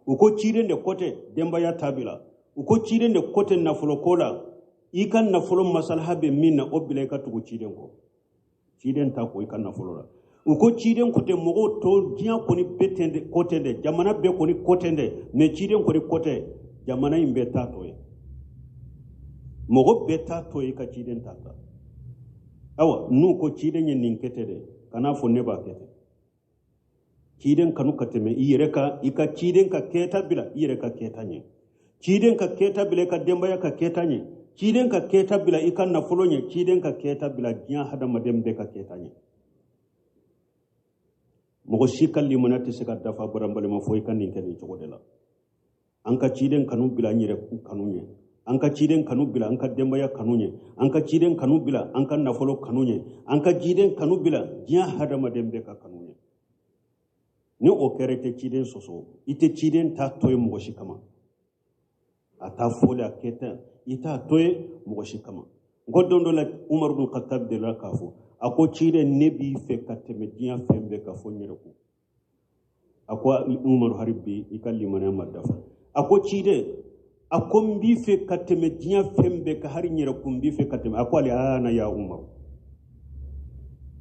U ko ciden de kɔ tɛ, denbaya t'a bila. U ko ciden de kɔ tɛ nafolo ko la, i ka nafolo masalaha bɛ min na, o bila i ka tugu ciden kɔ. Ciden t'a ko i ka nafolo la. U ko ciden ko tɛ mɔgɔw to diɲɛ kɔni bɛɛ tɛ dɛ, ko tɛ dɛ, jamana bɛɛ kɔni ko tɛ dɛ, mais ciden kɔni ko tɛ, jamana in bɛɛ t'a tɔ ye. Mɔgɔ bɛɛ t'a tɔ ye ka ciden ta ta. Awa, n'u ko ciden ye nin kɛ tɛ dɛ, kan'a fɔ ne b'a kɛ ten. Ciden kanu ka tɛmɛ i yɛrɛ kan, i ka ciden ka kɛta bila i yɛrɛ ka kɛta ɲɛ. Ciden ka kɛta bila i ka denbaya ka kɛta ɲɛ. Ciden ka kɛta bila i ka nafolo ɲɛ. Ciden ka kɛta bila diɲɛ hadamaden bɛɛ ka kɛta ɲɛ. Mɔgɔ si ka limaniya tɛ se ka dafa baranbalima fo i ka nin kɛ nin cogo de la. An ka ciden kanu bila an yɛrɛ kanu ɲɛ. An ka ciden kanu bila an ka denbaya kanu ɲɛ, an ka ciden kanu bila an ka nafolo kanu ɲɛ, an ka ciden kanu bila diɲɛ hadamaden bɛɛ ka kanu ɲɛ. Ni o kɛra, i tɛ ciden sɔsɔ, i tɛ ciden ta to ye mɔgɔ si kama. A t'a fɔli a kɛta, i t'a to ye mɔgɔ si kama. N ko don dɔ la, Umaru bin Khattab delila k'a fɔ, a ko ciden, ne b'i fɛ ka tɛmɛ diɲɛ fɛn bɛɛ kan fo n yɛrɛ ko. A ko Umaru, hari bi i ka limaniya ma dafa. A ko ciden, a ko n b'i fɛ ka tɛmɛ diɲɛ fɛn bɛɛ kan, hari n yɛrɛ kun n b'i fɛ ka tɛmɛ. A ko ale ana ya Umaru.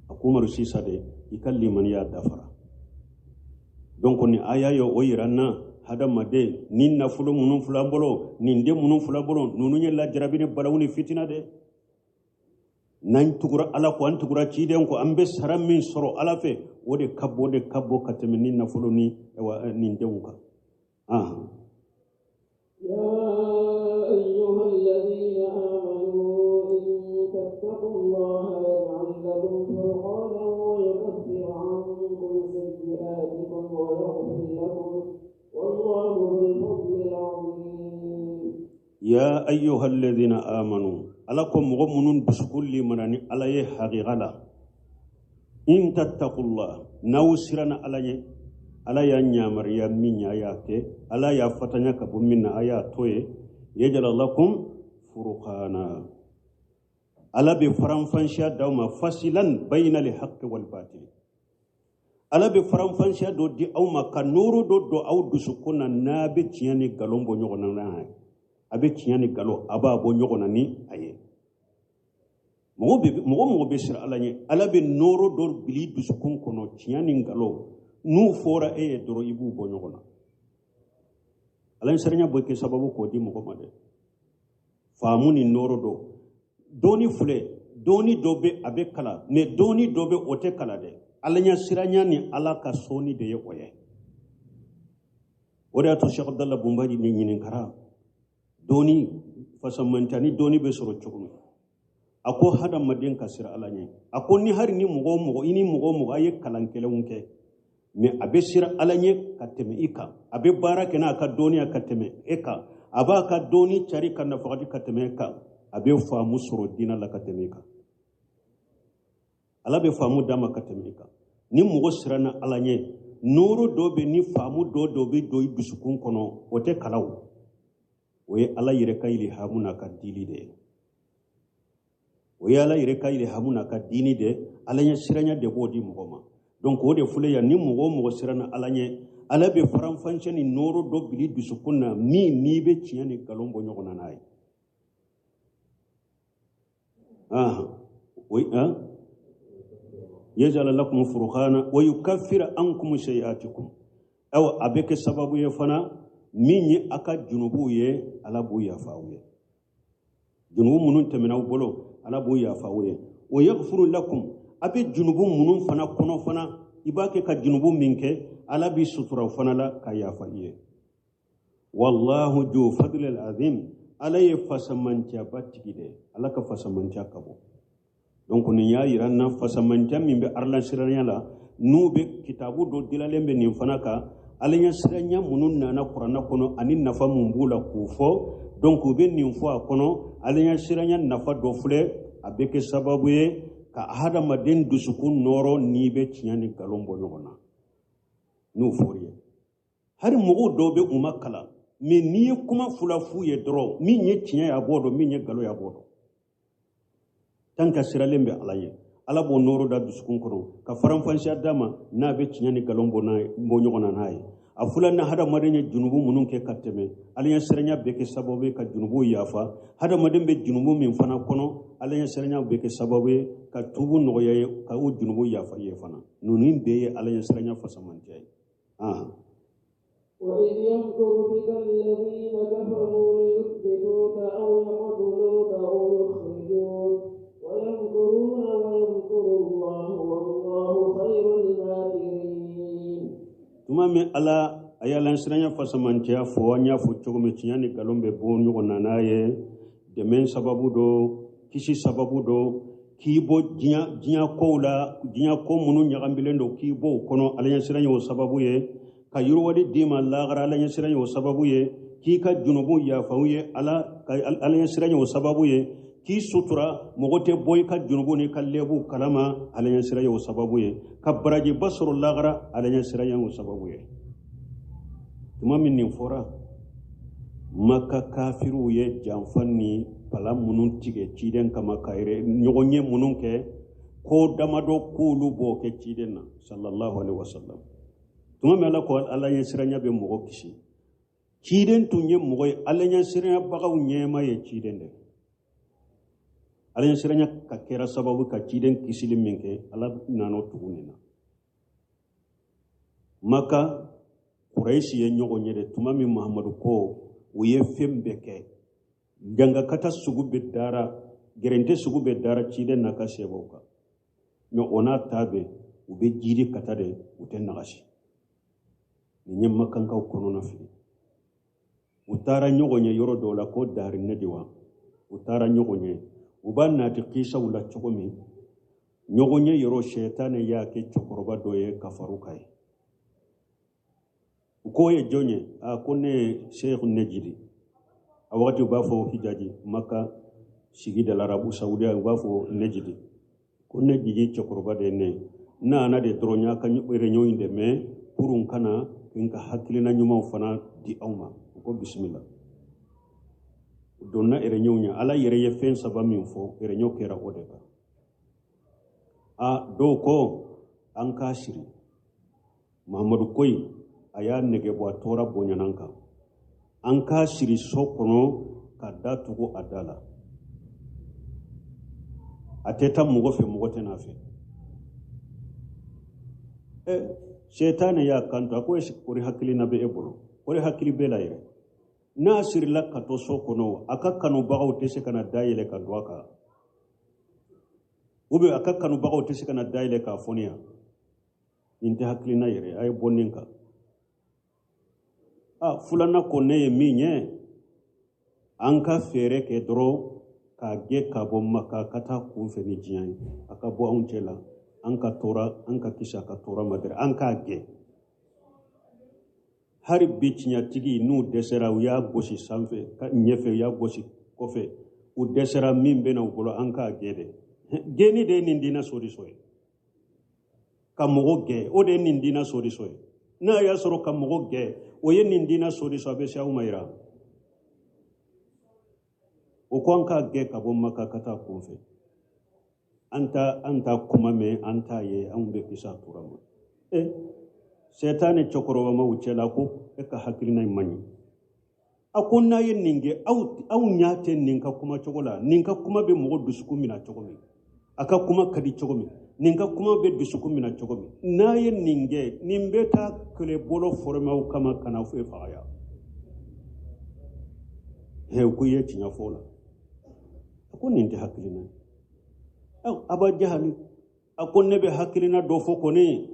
A ko Umaru, sisan de i ka limaniya dafara. Donc ni aya ye o yira n na, hadamaden ni nafolo minnu filɛ an bolo, nin den minnu filɛ an bolo, ninnu ye lajarabi ni balawu ni fitina de. N'an tugura Ala kɔ, an tugura ciden kɔ, an bɛ sara min sɔrɔ Ala fɛ, o de ka bon, o de ka bon ka tɛmɛ ni nafolo ni nin denw kan. يا أيها الذين آمنوا إن تتقوا الله يجعل لكم فرقانا ويكفر عنكم سيئاتكم ويغفر لكم والله ذو الفضل العظيم. يا أيها الذين آمنوا، ala ko mɔgɔ minnu dusukun limana ni Ala ye haqiqa la, in tattaqullah, n'aw siranna Ala ɲɛ, Ala y'a ɲamariya min ye a y'a kɛ, Ala y'a fatanya ka bɔ min na a y'a to ye, yaj'al lakum furqana, Ala bɛ faranfansiya d'aw ma, fasilan bayna li haqqi wal batili, Ala bɛ faranfansiya dɔ di aw ma ka nɔɔrɔ dɔ don aw dusukun na, n'a bɛ tiɲɛ ni nkalon bɔ ɲɔgɔn na n'a ye, a bɛ tiɲɛ ni nkalon a b'a bɔ ɲɔgɔn na ni a ye. Mɔgɔ bɛ mɔgɔ mɔgɔ bɛ siran Ala ɲɛ, Ala bɛ nɔɔrɔ dɔ bil'i dusukun kɔnɔ, tiɲɛ ni nkalon n'u fɔra e ye dɔrɔn, i b'u bɔ ɲɔgɔn na. Ala ye siranya bɔ kɛ sababu k'o di mɔgɔ ma dɛ. Faamu ni nɔɔrɔ dɔ dɔɔni filɛ, dɔɔni dɔ bɛ a bɛ kalan, mɛ dɔɔni dɔ bɛ o tɛ kalan dɛ. Ala ɲɛ siranya ni Ala ka sɔnni de ye o ye. O de y'a to Cheikh Abdallah Bunbaji ni ɲininkara dɔɔni fasamanta ni dɔɔni bɛ sɔrɔ cogo min. A ko hadamaden ka sira Ala ɲɛ. A ko ni hari ni mɔgɔ o mɔgɔ, i ni mɔgɔ o mɔgɔ a ye kalan kelenw kɛ, mɛ a bɛ sira Ala ɲɛ ka tɛmɛ i kan, a bɛ baara kɛ n'a ka dɔnniya ka tɛmɛ e kan, a b'a ka dɔnni cari ka nafagati ka tɛmɛ e kan, a bɛ faamu sɔrɔ diinɛ la ka tɛmɛ e kan, Ala bɛ faamu d'a ma ka tɛmɛ e kan. Ni mɔgɔ siranna Ala ɲɛ, nɔɔrɔ dɔ bɛ ni faamu dɔ dɔ bɛ don i dusukun kɔnɔ, o tɛ kalaw, o ye Ala yɛrɛ ka ilhamu n'a ka dili de ye. O ye Ala yɛrɛ ka ilhamu n'a ka diini de, Ala ɲɛ siranya de b'o di mɔgɔ ma. Donc o de filɛ yan, ni mɔgɔ o mɔgɔ siranna Ala ɲɛ, Ala bɛ faranfancɛ ni nɔɔrɔ dɔ bili dusukun na min n'i bɛ tiɲɛ ni nkalon bɔ ɲɔgɔn na n'a ye. O yaj'al lakum furqana wa yukaffir ankum sayi'atikum. Awa, a bɛ kɛ sababu ye fana min ye a ka junubuw ye, Ala b'u yafa aw ye. Junubu minnu tɛmɛna aw bolo, Ala b'u yafa aw ye. Wa yaghfiru lakum, a bɛ junubu minnu fana kɔnɔ fana, i b'a kɛ ka junubu min kɛ, Ala b'i sutura o fana la ka yafa i ye. Wallahu ju fadlil azim, Ala ye fasamantiyaba tigi de, Ala ka fasamantiya ka bon. Donc nin y'a yira n na fasamantiya min bɛ Ala siranya la, n'u bɛ kitabu dɔ dilalen bɛ nin fana kan, Ala ɲɛ siranya minnu nana kuranna kɔnɔ ani nafa mun b'u la k'o fɔ. Donc u bɛ nin fɔ a kɔnɔ, Ala ɲɛ siranya nafa dɔ filɛ, a bɛ kɛ sababu ye ka hadamaden dusukun nɔɔrɔ n'i bɛ tiɲɛ ni nkalon bɔ ɲɔgɔn na. N'o fɔr'i ye, hali mɔgɔw dɔw bɛ u ma kalan, mɛ n'i ye kuma fila f'u ye dɔrɔn, min ye tiɲɛ ye a b'o dɔn, min ye nkalon ye a b'o dɔn. Tant que siralen bɛ Ala ye, Ala b'o nɔɔrɔ da dusukun kɔnɔ ka faranfansiya d'a ma n'a bɛ tiɲɛ ni nkalon bɔ ɲɔgɔn na n'a ye. A fula ni hadamaden ye junubu minnu kɛ ka tɛmɛ, Ala ɲɛ siranya bɛ kɛ sababu ye ka junubu yafa. Hadamaden bɛ junubu min fana kɔnɔ, Ala ɲɛ siranya bɛ kɛ sababu ye ka tubu nɔgɔya ye ka o junubu yafa ye fana. Ninnu bɛɛ ye Ala ɲɛ siranya fasamantiya ye. وإذ يمكر بك الذين كفروا ليثبتوك أو يقتلوك أو يخرجوك ويمكرون ويمكر الله والله خير الماكرين. Tuma min Ala a ye Ala siranya fasamantiya fɔ, an y'a fɔ cogo min, tiɲɛ ni nkalon bɛ bɔ ɲɔgɔn na n'a ye, dɛmɛ sababu dɔ, kisi sababu dɔ, k'i bɔ diɲɛ kow la, diɲɛ ko minnu ɲagamilen don, k'i bɔ o kɔnɔ, Ala ɲɛ siranya o sababu ye ka yiriwali d'i ma lahara, Ala ɲɛ siranya o sababu ye K'i ka junubu yafa u ye, Ala ka Ala ɲɛsiranya o sababu ye. K'i sutura, mɔgɔ tɛ bɔ i ka junubu n'i ka lebu kalama, Ala ɲɛsiranya o sababu ye. Ka barajiba sɔrɔ lagara, Ala ɲɛsiranya o sababu ye. Tuma min nin fɔra, Maka kafiriw ye janfa ni pala minnu tigɛ ciden kama, ka yɛrɛ ɲɔgɔn ye minnu kɛ ko damadɔ, k'olu b'o kɛ ciden na sallallahu alaihi wasallam. Tuma min Ala ko Ala ɲɛsiranya bɛ mɔgɔ kisi, ciden tun ye mɔgɔ ye, Ala ɲɛsiranyabagaw ɲɛma ye ciden de. Ala ɲɛsiranya ka kɛra sababu ka ciden kisili min kɛ, Ala nana o tugu nin na. Maka Kurayisi ye ɲɔgɔn ye de. Tuma min Mahamadu ko u ye fɛn bɛɛ kɛ, jangakata sugu bɛ dara, gɛrɛntɛ sugu bɛ dara ciden n'a ka sɛbɛw kan. Mɛ o n'a ta bɛɛ, u bɛ jiri kata de, u tɛ nagasi. Nin ye Makankaw kɔnɔna fili. U taara ɲɔgɔn ye yɔrɔ dɔw la ko Dari Nɛdiwa. U taara ɲɔgɔn ye, u b'a nati kisaw la cogo min, ɲɔgɔn ye yɔrɔ, sɛtanɛ y'a kɛ cɛkɔrɔba dɔ ye ka far'u kan ye. U k'o ye jɔn ye? A ko ne ye Sheikh Nejidi. A wagati u b'a fɔ Hijaji, Maka sigi da la, Arabu Saudiya, u b'a fɔ Nejidi. Ko Nejidi cɛkɔrɔba de ye ne ye. N nana de dɔrɔn, n y'a ka réunion in dɛmɛ pour n kana n ka hakilina ɲumanw fana di aw ma. U ko bisimila. U donna réunion ɲɛ. Ala yɛrɛ ye fɛn saba min fɔ, réunion kɛra o de kan. A dɔw ko an k'a siri Mahamadu koyi, a y'a nege bɔ, a tɔɔrɔ bonyana an kan, an k'a siri so kɔnɔ ka da tugu a da la, a tɛ taa mɔgɔ fɛ, mɔgɔ tɛ n'a fɛ. Sɛtanɛ y'a kanto, a ko est-ce que kori hakilina bɛ e bolo? Kori hakili b'e la yɛrɛ? N'a sirila ka to so kɔnɔ, a ka kanubagaw tɛ se ka na da yɛlɛ ka don a kan, ou bien a ka kanubagaw tɛ se ka na da yɛlɛ k'a fɔniya. Nin tɛ hakilina yɛrɛ, a ye bɔ nin kan. A filanan ko ne ye min ye, an ka fɛɛrɛ kɛ dɔrɔn k'a gɛn ka bɔ Maka ka taa kunfɛ ni diɲɛ ye, a ka bɔ anw cɛ la, an ka tɔɔrɔ, an ka kisi a ka tɔɔrɔ ma dɛrɛ, an k'a gɛn. Hali bi tiɲɛtigi n'u dɛsɛra, u y'a gosi sanfɛ ka ɲɛfɛ, u y'a gosi kɔfɛ, u dɛsɛra, min bɛ na u bolo, an k'a gɛn dɛ. Gɛnni de ye nin diinɛ solution ye. Ka mɔgɔ gɛn, o de ye nin diinɛ solution ye. N'a y'a sɔrɔ ka mɔgɔ gɛn, o ye nin diinɛ solution, a bɛ se aw ma yira. O ko an k'a gɛn ka bɔ Maka ka taa kunfɛ, an ta kuma mɛn, an t'a ye, anw bɛ kisi a tora ma. Sɛtanɛ cɛkɔrɔba ma u cɛla ko e ka hakilina in man ɲi. A ko n'a ye nin kɛ, aw ɲɛ tɛ nin ka kuma cogo la, nin ka kuma bɛ mɔgɔ dusukun minɛ cogo min, a ka kuma ka di cogo min, nin ka kuma bɛ dusukun minɛ cogo min, n'a ye nin kɛ, nin bɛ taa kɛlɛbolo fɔrɔmɛw kama ka na foyi faga yan. Ko i ye tiɲɛ fɔ o la. A ko nin tɛ hakilina ye. Aba Jahali a ko ne bɛ hakilina dɔ fɔ kɔni,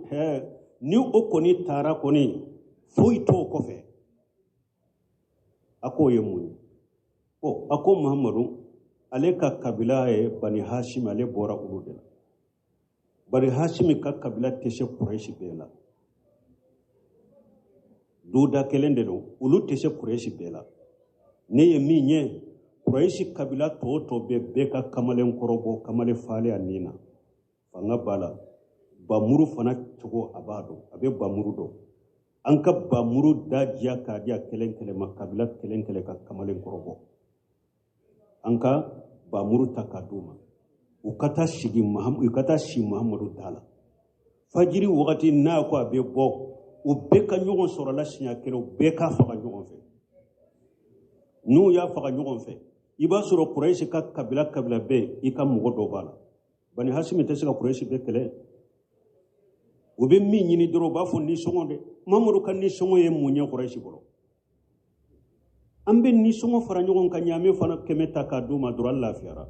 ni o kɔni taara kɔni, foyi t'o kɔfɛ. A k'o ye mun ye? A ko Mahamadu ale ka kabila ye Bani Hashim, ale bɔra olu de la. Bani Hashim ka kabila tɛ se Kurɛsi bɛɛ la. Duda kelen de don, olu tɛ se Kurɛsi bɛɛ la. Ne ye min ye, Kurɛsi kabila tɔ tɔ bɛɛ ka kamalen kɔrɔbɔ, kamalen falen a nin na. Fanga b'a la. Bamuru fana cogo a b'a dɔn, a bɛ bamuru dɔn. An ka bamuru da diya k'a di a kelen kelen ma, kabila kelen kelen ka kamalen kɔrɔbɔ. An ka bamuru ta k'a d'u ma. U ka taa sigi Mahamu, u ka taa si Mahamadu da la. Fajiri wagati n'a ko a bɛ bɔ, u bɛɛ ka ɲɔgɔn sɔrɔ la siɲɛ kelen, u bɛɛ k'a faga ɲɔgɔn fɛ. N'u y'a faga ɲɔgɔn fɛ, i b'a sɔrɔ Kurɛsi ka kabila kabila bɛɛ, i ka mɔgɔ dɔ b'a la. Bani Hasimi tɛ se ka Kurɛsi bɛɛ kɛlɛ. U bɛ min ɲini dɔrɔn, u b'a fɔ nisɔngɔ dɛ. Mamadu ka nisɔngɔ ye mun ye Kurɛsi bolo? An bɛ nisɔngɔ fara ɲɔgɔn kan, ɲaamɛ fana 100 ta k'a d'u ma dɔrɔn, an lafiyara.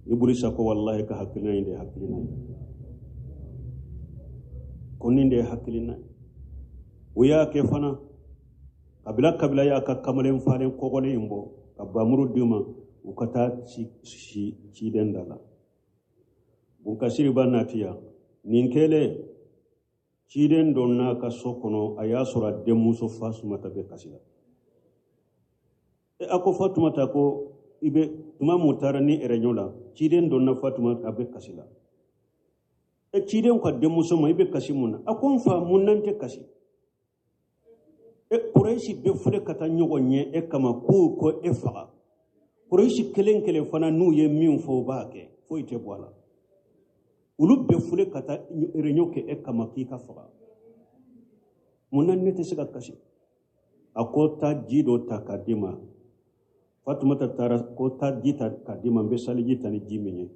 Iburisa ko walahi ka hakilina in de ye hakilina ye. Ko nin de ye hakilina ye. O y'a kɛ fana, kabila kabila y'a ka kamalen falen kɔgɔlen in bɔ ka bamuru d'u ma, u ka taa ci ciden da la. Bunkasiri ba natiya nin kɛlen, ciden donna ka so kɔnɔ, a y'a sɔrɔ a denmuso Fasumata bɛ kasi la. A ko Fatumata ko i bɛ tuma mun taara ni réunion la, ciden donna Fatumata a bɛ kasi la. Ciden ka denmuso ma, i bɛ kasi mun na? A ko n fa, mun na n tɛ kasi? Kurɛsi bɛ fule ka taa ɲɔgɔn ɲɛ e kama k'u ko e faga. Kurɛsi kelen kelen fana n'u ye min fɔ u b'a kɛ, foyi tɛ bɔ a la. Olu bɛ fule ka taa réunion kɛ e kama k'i ka faga. Mun na ne tɛ se ka kasi? A ko taa ji dɔ ta k'a d'i ma. Fatumata taara ko taa ji ta k'a d'i ma, n bɛ saliji ta ni ji min ye.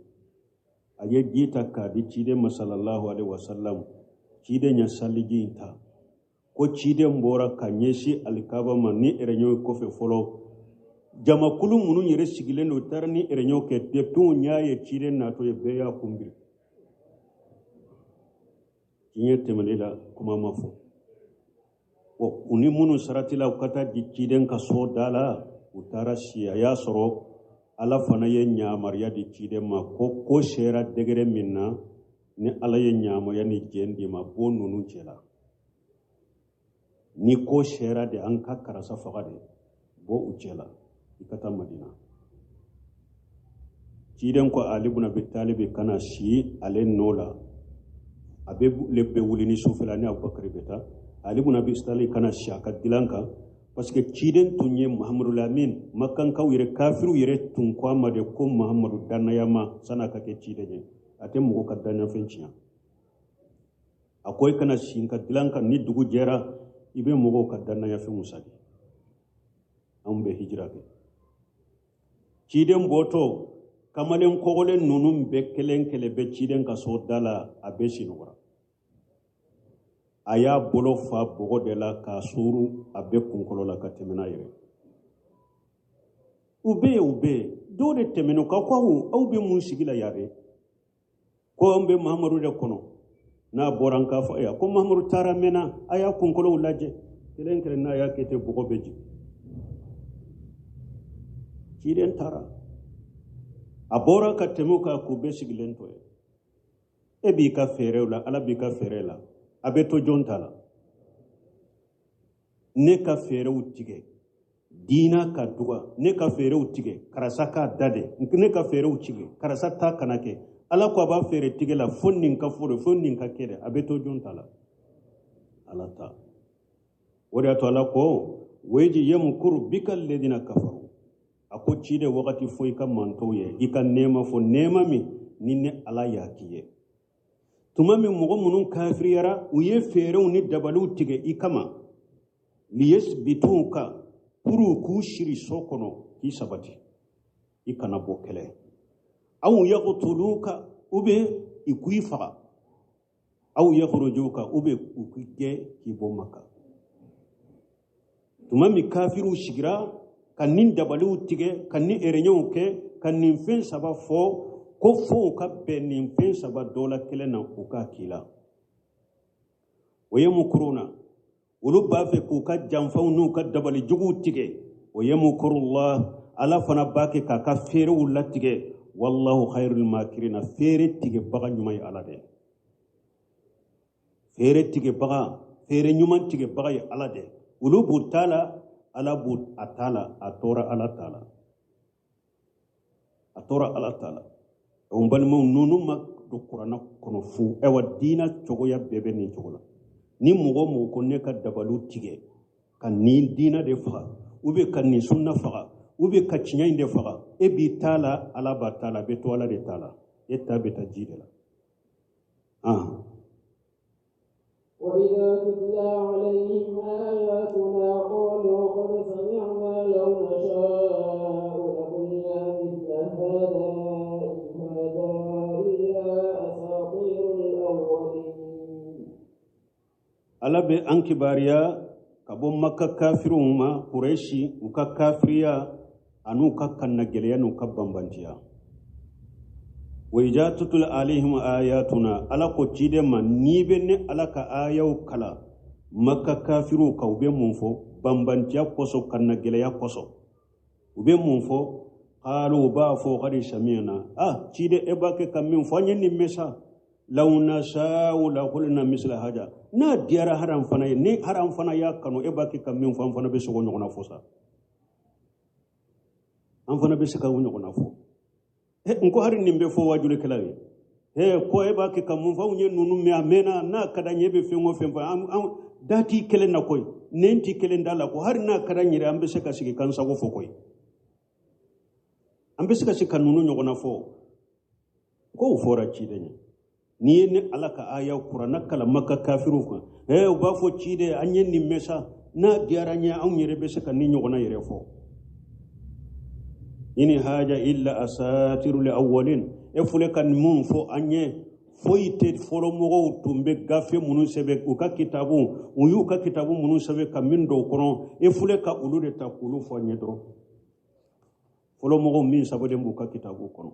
A ye ji ta k'a di ciden ma sallallahu alaihi wasallam. Ciden ye saliji in ta. Ko ciden bɔra ka ɲɛsin alikaba ma ni réunion kɔfɛ fɔlɔ. Jamakulu minnu yɛrɛ sigilen don, u taara ni réunion kɛ, depuis u y'a ye ciden natɔ ye, bɛɛ y'a kunbiri. Diɲɛ tɛmɛnen la, kuma ma fɔ. U ni minnu saratila u ka taa di ciden ka so da la, u taara si. A y'a sɔrɔ Ala fana ye ɲamariya di ciden ma ko ko sera degré min na, ni Ala ye ɲamariya ni jɛn d'i ma, bɔ ninnu cɛ la. Ni ko sera de an ka karisa faga de, bɔ u cɛ la, i ka taa Madina. Ciden ko Ali ibn Abi Talib kana si ale nɔ la. A bɛ le bɛ wuli ni sufɛla ni Abubakar bɛ taa. Ali ibn Abi Talib kana si a ka dilan kan, parce que ciden tun ye Muhammadu Lamin, Makankaw yɛrɛ kafiriw yɛrɛ tun ko a ma de ko Muhammadu dannayama san'a ka kɛ ciden ye. A tɛ mɔgɔ ka dannafɛn tiɲɛ. A ko i kana si n ka dilan kan, ni dugu jɛra i bɛ mɔgɔw ka dannayafɛnw sagi. Anw bɛ hijira kɛ. Ciden bɔtɔ, kamalen kɔgɔlen ninnu bɛɛ kelen kelen bɛ ciden ka so da la, a bɛ sinɔgɔra. A y'a bolo fa bɔgɔ de la k'a suuru a bɛɛ kunkolo la ka tɛmɛ n'a yɛrɛ. U bɛ yen, u bɛ yen. Dɔw de tɛmɛn'u kan ko aw bɛ mun sigi la yan dɛ? Ko an bɛ Mahamadu de kɔnɔ. N'a bɔra an k'a fɔ, ayiwa, ko Mahamadu taara mɛnna, a y'a kunkolow lajɛ. Kelen kelen n'a y'a kɛ ten, bɔgɔ bɛ jigin. Ciden taara. A bɔra ka tɛmɛ o kan k'u bɛɛ sigilen to yen. E b'i ka fɛɛrɛw la, Ala b'i ka fɛɛrɛ la. A bɛ to jɔn ta la? Ne ka fɛɛrɛw tigɛ, diina ka duga. Ne ka fɛɛrɛw tigɛ, karisa k'a da de. Ne ka fɛɛrɛw tigɛ, karisa ta kana kɛ. Ala ko a b'a fɛɛrɛ tigɛ la fo nin ka fɔ de, fo nin ka kɛ de. A bɛ to jɔn ta la? Ala ta. O de y'a to Ala ko weji yamkuru bika alladhina kafaru. A ko ci de wagati fo i ka mantɔw ye, i ka nɛɛma fɔ, nɛɛma min ni ne Ala y'a k'i ye. Tuma min mɔgɔ minnu kafiriyara, u ye fɛɛrɛw ni dabaliw tigɛ i kama, liyasbituka, pour k'u siri so kɔnɔ k'i sabati, i kana bɔ kɛlɛ. Aw yaqtuluka, ou bien i k'i faga. Aw yakhrujuka, ou bien u k'i gɛn k'i bɔ Maka. Tuma min kafiriw sigira ka nin dabaliw tigɛ, ka nin réunion kɛ, ka nin fɛn saba fɔ, ko fo u ka bɛn nin fɛn saba dɔ la kelen na, u k'a k'i la. O ye mun kurun na? Olu b'a fɛ k'u ka janfaw n'u ka dabali juguw tigɛ. O ye mun kurun la? Ala fana b'a kɛ k'a ka feerew latigɛ. Wallahu khairul makirina. Feere tigɛbaga ɲuman ye Ala de ye. Feere tigɛbaga, feere ɲuman tigɛbaga ye Ala de ye. Olu b'u ta la, Ala b'u a ta la, a tora Ala ta la. A tora Ala ta la. N balimaw, ninnu ma don kuranɛ kɔnɔ fu. Ayiwa, diinɛ cogoya bɛɛ bɛ nin cogo la. Ni mɔgɔ o mɔgɔ ko ne ka dabaliw tigɛ ka nin diinɛ de faga, ou bien ka nin sunna faga, ou bien ka tiɲɛ in de faga, e b'i ta la, Ala b'a ta la, a bɛ to Ala de ta la. E ta bɛ taa ji de la. وإذا تتلى عليهم آياتنا قالوا قد سمعنا لو نشاء لقلنا مثل هذا إن هذا إلا أساطير الأولين. Ala bɛ an kibaruya ka bɔ Maka kafiriw ma, Kurɛsi, u ka kafiriya an'u ka kannagɛlɛya n'u ka banbantiya. Wa idza tutla alaihim ayatuna, Ala ko ciden ma, n'i bɛ ne Ala ka ayaw kala Maka kafiriw kan, u bɛ mun fɔ? Banbantiya kosɔn, kannagɛlɛya kosɔn, u bɛ mun fɔ? Qalu, u b'a fɔ qad sami'na. Ciden, e b'a kɛ ka min fɔ, an ye nin mɛn sa. Law nasha'u la qulna misla hada. N'a diyara haram fana ye, ni haram fana y'a kanu, e b'a kɛ ka min fɔ, an fana bɛ se k'o ɲɔgɔnna fɔ sa. An fana bɛ se ka o ɲɔgɔnna fɔ. N ko hari nin bɛ fɔ waajulikɛla ye. Ko e b'a kɛ ka mun fɔ? Anw ye ninnu mɛn a mɛnna, n'a ka d'an ye e bɛ fɛn o fɛn fɔ, an da t'i kelen na koyi, nɛn t'i kelen da la ko hari n'a ka d'an yɛrɛ an bɛ se ka sigi k'an sago fɔ koyi. An bɛ se ka sigi ka ninnu ɲɔgɔnna fɔ. K'o fɔra ciden ye. N'i ye ne Ala ka aya kuranna kalan Maka kafiriw kan, u b'a fɔ ciden an ye nin mɛn sa, n'a diyara an ye anw yɛrɛ bɛ se ka nin ɲɔgɔnna yɛrɛ fɔ. In haja illa asatiru li awwalin. E fule ka mun fɔ an ye, foyi tɛ fɔlɔ mɔgɔw tun bɛ gafe minnu sɛbɛn u ka kitabu, u y'u ka kitabu minnu sɛbɛn ka min don o kɔnɔ, e fule ka olu de ta k'olu fɔ an ye dɔrɔn. Fɔlɔ mɔgɔw min sɛbɛnlen b'u ka kitabu kɔnɔ.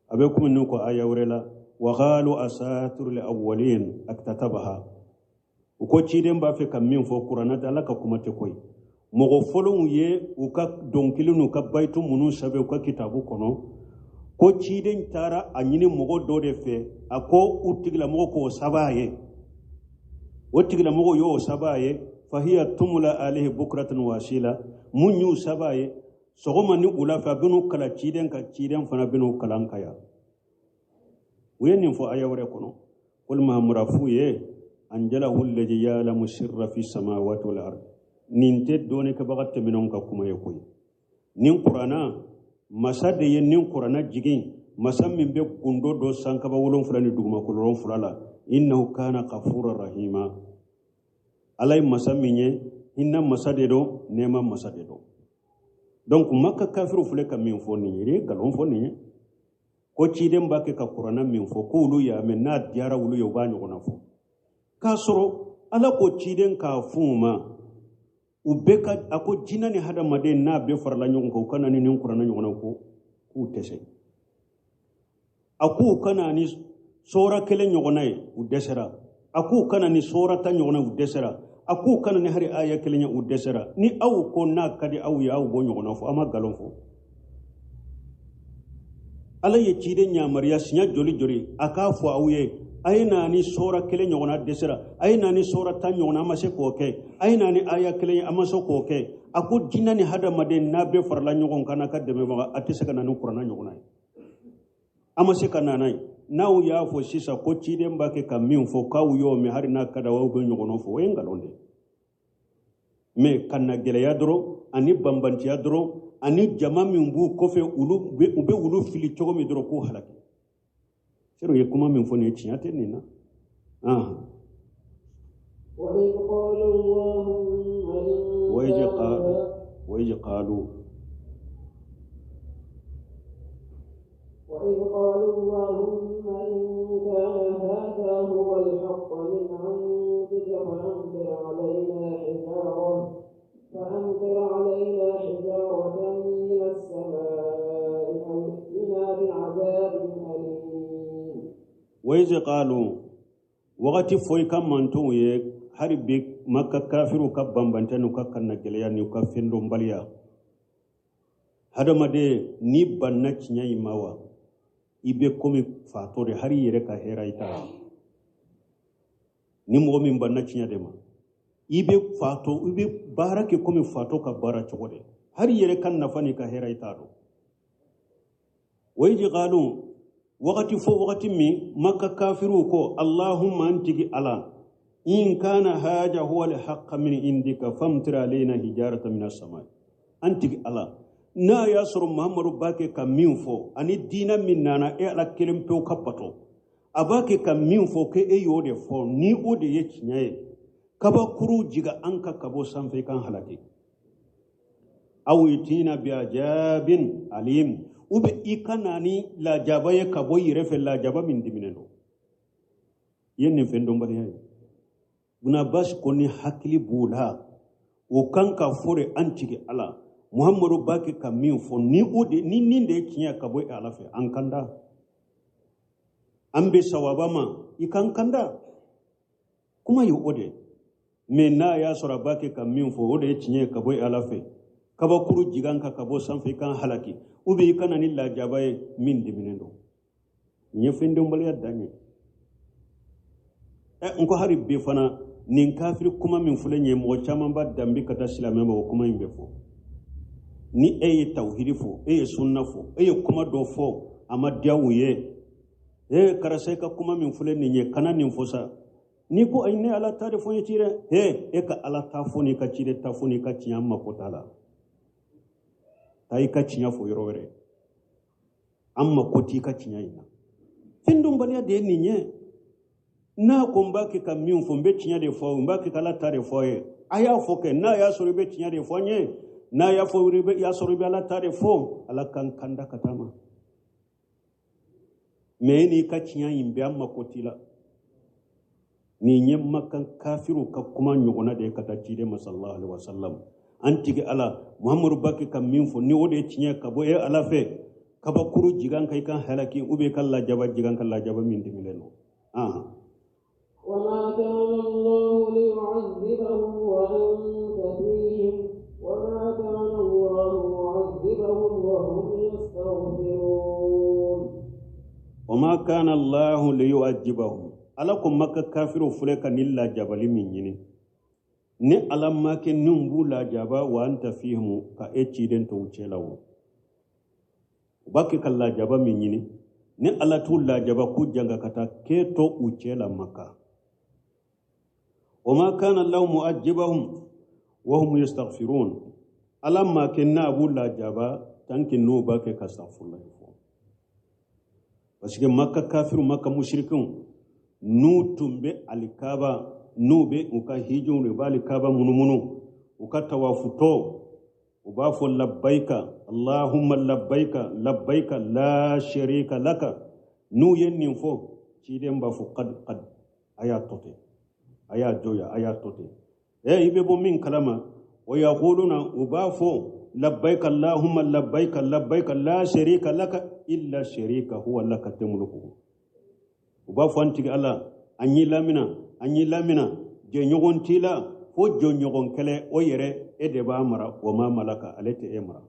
A bɛ komi n'u ko aya wɛrɛ la, wa qalu asatiru li awwalin aktatabaha. U ko ciden b'a fɛ ka min fɔ kuranna tɛ, Ala ka kuma tɛ koyi. Mɔgɔ fɔlɔw ye u ka dɔnkili n'u ka bayitu minnu sɛbɛn u ka kitabu kɔnɔ, ko ciden taara a ɲini mɔgɔ dɔ de fɛ, a ko u tigilamɔgɔ k'o sɛbɛn a ye. O tigilamɔgɔ y'o sɛbɛn a ye, fahiya tumula alayhi bukratan wa asila. Mun y'u sɛbɛn a ye, sɔgɔma ni wula fɛ a bɛn'u kalan ciden ka, ciden fana bɛn'u kalan ka yan. U ye nin fɔ aya wɛrɛ kɔnɔ, qul Mahamadu f'u ye, anjalahu alladhi ya'lamu sirra fi samawati wal ard. Nin tɛ dɔnnikɛbaga tɛmɛnenw ka kuma ye koyi. Nin kuranna masa de ye nin kuranna jigin, masa min bɛ gundo dɔ sankaba 7 ni dugumakolo 7 la. Innahu kana ghafura rahima. Ala ye masa min ye, hinɛ masa de don, nɛɛma masa de don. Donc Maka kafiriw filɛ ka min fɔ nin ye, nkalon fɔ nin ye. Ko ciden b'a kɛ ka kuranna min fɔ, k'olu y'a mɛn, n'a diyara olu ye u b'a ɲɔgɔnna fɔ. K'a sɔrɔ Ala ko ciden k'a f'u ma, u bɛɛ ka, a ko jinɛ ni hadamaden n'a bɛɛ farala ɲɔgɔn kan, u ka na ni nin kuranna ɲɔgɔnna ko k'u tɛ se. A k'u ka na ni sɔra kelen ɲɔgɔnna ye, u dɛsɛra. A k'u ka na ni sɔra 10 ɲɔgɔnna ye, u dɛsɛra. A k'u ka na ni hali aya kelen ye, u dɛsɛra. Ni aw ko n'a ka di aw ye, aw b'o ɲɔgɔnna fɔ, aw ma nkalon fɔ. Ala ye ciden yamaruya siɲɛ joli joli a k'a fɔ aw ye, a ye na ni sɔra kelen ɲɔgɔnna dɛsɛra, a ye na ni sɔra 10 ɲɔgɔnna, a ma se k'o kɛ, a ye na ni aya kelen ye, a ma se k'o kɛ. A ko jinɛ ni hadamaden n'a bɛɛ farala ɲɔgɔn kan n'a ka dɛmɛbaga, a tɛ se ka na ni kuranna ɲɔgɔnna ye, a ma se ka na n'a ye. N'aw y'a fɔ sisan ko ciden b'a kɛ ka min fɔ k'aw y'o mɛn, hali n'a ka d'aw ye, aw bɛ ɲɔgɔnna fɔ, o ye nkalon de ye. Mais ka na gɛlɛya dɔrɔn ani banbantiya dɔrɔn ani jama min b'u kɔfɛ, olu bɛ, u bɛ olu fili cogo min dɔrɔn k'u halaki. Sero ye kuma min fɔ nin ye, tiɲɛ tɛ nin na. وإذ قالوا وإذ قالوا اللهم إن كان هذا هو الحق من عندك فأمطر علينا حجارة من السماء أو ائتنا بعذاب أليم. وإذ قالوا وقت فوي كم منتو ye hari bi Makka kafiru ka bambante n'u ka kanna gɛlɛya n'u ka fɛn dɔnbaliya. Hadamaden n'i banna tiɲɛ in ma wa, i bɛ komi fatɔ de, hari i yɛrɛ ka hɛrɛ i t'a la. Ni mɔgɔ min banna tiɲɛ de ma, i bɛ fatɔ, i bɛ baara kɛ komi fatɔ ka baara cogo de, hari i yɛrɛ ka nafa n'i ka hɛrɛ i t'a dɔn. O ye jigaalon wagati fɔ wagati min Makka kafiruw ko Allahumma an tigi Ala, in kana haja huwa al-haqqa min indika famtir alayna hijaratan min as-samai. An tigi Ala, n'a y'a sɔrɔ Muhammadu b'a kɛ ka min fɔ ani diinɛ min nana e Ala kelen pewu ka bato, a b'a kɛ ka min fɔ k'e y'o de fɔ, ni o de ye tiɲɛ ye, kabakuru jiga an kan ka bɔ sanfɛ k'an halaki. Aw itina bi ajabin alim, u bɛ i ka na ni lajaba ye ka bɔ i yɛrɛ fɛ, lajaba min diminen don. I ye nin fɛn dɔnbaliya ye. Ibn Abbas ko ni hakili b'u la, o kan ka fɔ de an tigi Ala, Muhammadu b'a kɛ ka min fɔ, ni o de, ni nin de ye tiɲɛ ka bɔ e Ala fɛ, an kan da. An bɛ sawaba ma, i k'an kan da. Kuma ye o de ye. Mais n'a y'a sɔrɔ a b'a kɛ ka min fɔ, o de ye tiɲɛ ye ka bɔ e Ala fɛ, kabakuru jigin an kan ka bɔ sanfɛ i k'an halaki, ou bien i ka na ni lajaba ye min diminen don. Nin ye fɛn dɔnbaliya dan ye. N ko hari bi fana nin kafiri kuma min filɛ nin ye, mɔgɔ caman b'a danbe ka taa silamɛ ma, o kuma in bɛ fɔ. Ni e ye tawhidi fɔ, e ye sunna fɔ, e ye kuma dɔ fɔ, a ma diya u ye, e karisa, i ka kuma min filɛ nin ye, kana nin fɔ sa. N'i ko ayi, ne Ala ta de fɔ n ye ci dɛ, he, e ka Ala ta fɔ n'i ka ciden ta fɔ n'i ka tiɲɛ, an mako t'a la. Taa i ka tiɲɛ fɔ yɔrɔ wɛrɛ, an mako t'i ka tiɲɛ in na. Fɛn dɔnbaliya de ye nin ye. N'a ko n b'a kɛ ka min fɔ, n bɛ tiɲɛ de fɔ, n b'a kɛ ka Ala ta de fɔ ye, a y'a fɔ kɛ. N'a y'a sɔrɔ i bɛ tiɲɛ de fɔ n ye, n'a y'a fɔ i y'a sɔrɔ i bɛ Ala ta de fɔ, Ala k'an kanda ka taa ma. Mɛ e n'i ka tiɲɛ in bɛɛ, an mako t'i la. Nin ye Makan kafiru ka kuma ɲɔgɔnna de ye ka taa ciden ma sallallahu alaihi wasallam. An tigi Ala, Muhamadu b'a kɛ ka min fɔ, ni o de ye tiɲɛ ka bɔ e Ala fɛ, kabakuru jigin kan, i kan halaki, ou bien i ka lajaba jigin kan, lajaba min dimilen don. وما كان الله ليعذبهم وأنت فيهم وما كان الله معذبهم وهم يستغفرون. وما كان الله ليعذبهم. Ala ko Maka kafiru filɛ ka nin lajabali min ɲini, ni Ala ma kɛ nin b'u lajaba, wa anta fihim, ka e ciden to u cɛ la, o u b'a kɛ ka lajaba min ɲini, ni Ala t'u lajaba k'u janga ka taa k'e to u cɛ la Maka. وما كان الله معذبهم وهم يستغفرون. Ala ma kɛ n'a b'u lajaba tant que n'u b'a kɛ ka astaghfirullah fɔ, parce que Maka kafiru, Maka mushrikinw, n'u tun bɛ alikaba, n'u bɛ u ka hijiw, u bɛ alikaba munumunu, u ka tawafutɔ, u b'a fɔ labbaika allahumma labbaika labbaika la sharika laka. N'u ye nin fɔ, ciden b'a fɔ qad qad, a y'a tɔ ten, a y'a jɔya, a y'a tɔ ten. I bɛ bɔ min kalama, wa yaquluna, u b'a fɔ labbaika allahumma labbaika labbaika la sharika laka illa sharika huwa laka tamliku. U b'a fɔ an tigi Ala, an y'i lamina, an y'i lamina, jɛɲɔgɔn t'i la fo jɔnɲɔgɔn kɛlɛ, o yɛrɛ e de b'a mara, wa ma malaka, ale tɛ e mara.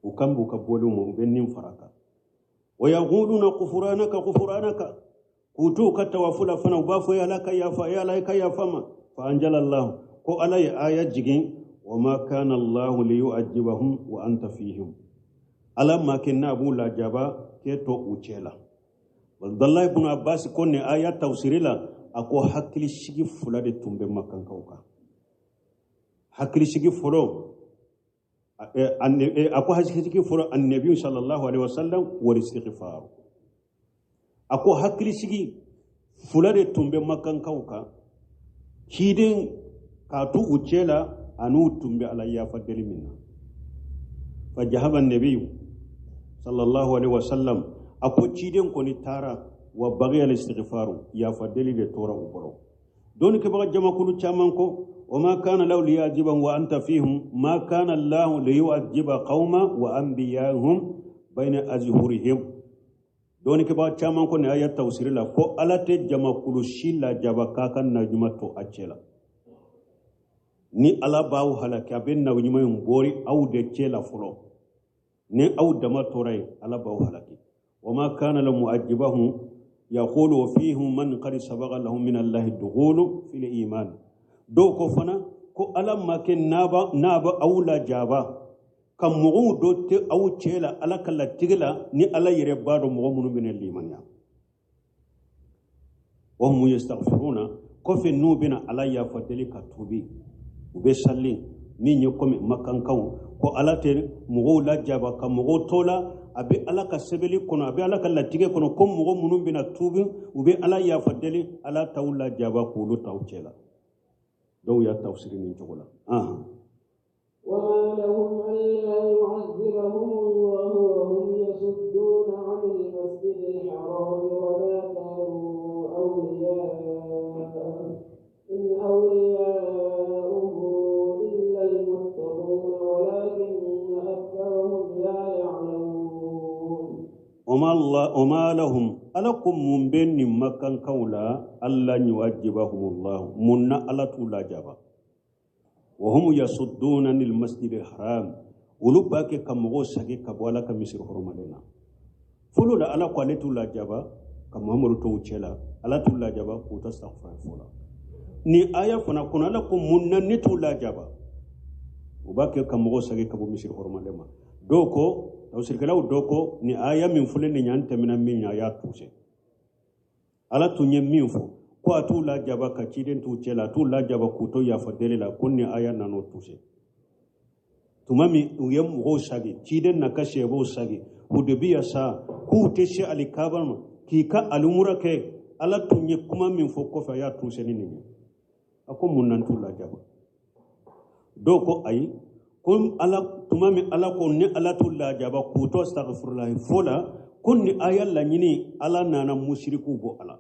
U kan b'u ka bɔliw ma, u bɛ nin fara kan, wa yaquluna ghufranaka ghufranaka. K'u to u ka tawafu la fana, u b'a fɔ e Ala ka yafa, e Ala ka yafa ma. Fa anjalallahu, ko Ala ye aya jigin, wa ma kana Allahu liyu'adhibahum wa anta fihim. Ala ma kɛ n'a b'u lajaba k'e to u cɛ la. Abdullahi ibn Abbas ko nin aya tafsiri la, a ko hakilisigi fila de tun bɛ Makankaw kan. Hakilisigi fɔlɔ, a ko hakilisigi fɔlɔ, annabi sallallahu alaihi wasallam wal istighfar. A ko hakilisigi fila de tun bɛ Makankaw kan, ciden k'a to u cɛ la, an'u tun bɛ Ala yafa deli min na. Fa jahaba nabiyu sallallahu alaihi wasallam, a ko ciden kɔni taara, wa bagiya al-istighfaru, yafa deli de tora u bolo. Dɔnnikɛbaga jamakulu caman ko wa ma kana lahu liyu'adhibahum wa anta fihim, ma kana Allahu liyu'adhiba qauma wa anbiyahum bayna azhurihim. Dɔnnikɛbaga caman ko nin aya tafsiri la, ko Ala tɛ jamakulu si lajaba k'a ka naɲuman to a cɛ la. Ni Ala b'aw halaki, a bɛ naɲuman in bɔri aw de cɛ la fɔlɔ. Ni aw dama tora yen, Ala b'aw halaki. وما كان لمعذبهم يقول وفيهم من قد سبق لهم من الله الدخول في الإيمان. Dɔw ko fana ko Ala ma kɛ n'a ba aw lajaba ka mɔgɔw dɔ tɛ aw cɛ la Ala ka latigɛ la, ni Ala yɛrɛ b'a dɔn mɔgɔ minnu bɛna limaniya. Wahum yastaghfiruna, kɔfɛ n'u bɛna Ala yafa deli ka tubi, u bɛ sali min ye. Komi Makankaw ko Ala tɛ mɔgɔw lajaba ka mɔgɔw to la, a bɛ Ala ka sɛbɛnni kɔnɔ, a bɛ Ala ka latigɛ kɔnɔ ko mɔgɔ minnu bɛna tubi, u bɛ Ala yafa deli, Ala t'aw lajaba k'olu t'aw cɛ la. Dɔw y'a tafsiri nin cogo la. وما لهم ألا يعذبهم الله وهم يصدون عن المسجد الحرام وما كانوا أولياءه إن أولياؤه إلا المتقون ولكن أكثرهم لا يعلمون. وما الله وما لهم، Ala ko mun bɛ nin Makankaw la alla yu'adhibahumullahu, mun na Ala t'u lajaba, wa hum yasudduna anil masjidil haram, olu b'a kɛ ka mɔgɔw sagi ka bɔ Ala ka misiri hɔrɔmalen na. Fɔlɔ la, Ala ko ale t'u lajaba ka Muhamadu to u cɛ la, Ala t'u lajaba k'u ta safura fɔ la. Nin aya fana kɔnɔ, Ala ko mun na ne t'u lajaba. U b'a kɛ ka mɔgɔw sagi ka bɔ misiri hɔrɔmalen ma. Dɔw ko, tafsirikɛlaw dɔw ko, ni aya min filɛ nin ye, an tɛmɛna min ɲɛ, a y'a tuse. Ala tun ye min fɔ ko a t'u lajaba ka ciden t'u cɛ la, a t'u lajaba k'u to yafa deli la, ko ni aya nan'o tuse. Tuma min u ye mɔgɔw sagi, ciden n'a ka sahabaw sagi Hudebiya sa k'u tɛ se alikaba ma k'i ka alimura kɛ, Ala tun ye kuma min fɔ kɔfɛ, a y'a tuse ni nin ye. A ko mun na n t'u lajaba? Dɔw ko ayi, ko Ala tuma min Ala ko ni Ala t'u lajaba k'u to astaghfirullahi fo la, ko ni aya laɲini Ala nana musirikuw bɔ a la.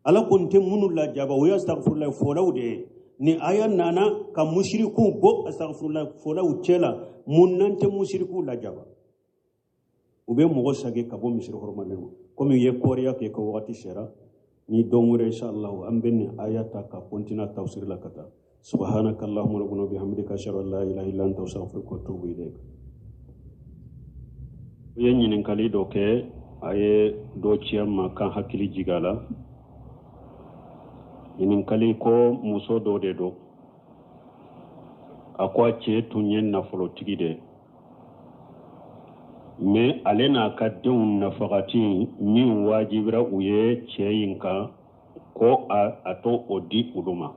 Ala ko n tɛ minnu lajaba, o ye astaghfirullahi fɔlaw de ye. Ni aya nana ka musirikuw bɔ astaghfirullahi fɔlaw cɛ la, mun na n tɛ musirikuw lajaba? U bɛ mɔgɔ sagi ka bɔ misiri hɔrɔmalen ma. Komi u ye kɔriya kɛ ka wagati sera, ni don wɛrɛ inshallah an bɛ nin aya ta ka continuer tafsiri la ka taa. Subhanaka allahumma rabbana bihamdika, ashhadu an la ilaha illa anta, astaghfiruka wa atubu ilayk. U ye ɲininkali dɔ kɛ, a ye dɔ ci an ma k'an hakili jigin a la. Ɲininkali ko muso dɔ de don, a ko a cɛ tun ye nafolotigi de ye, mais ale n'a ka denw nafagati min wajibira u ye cɛ in kan, ko a t'o o di olu ma.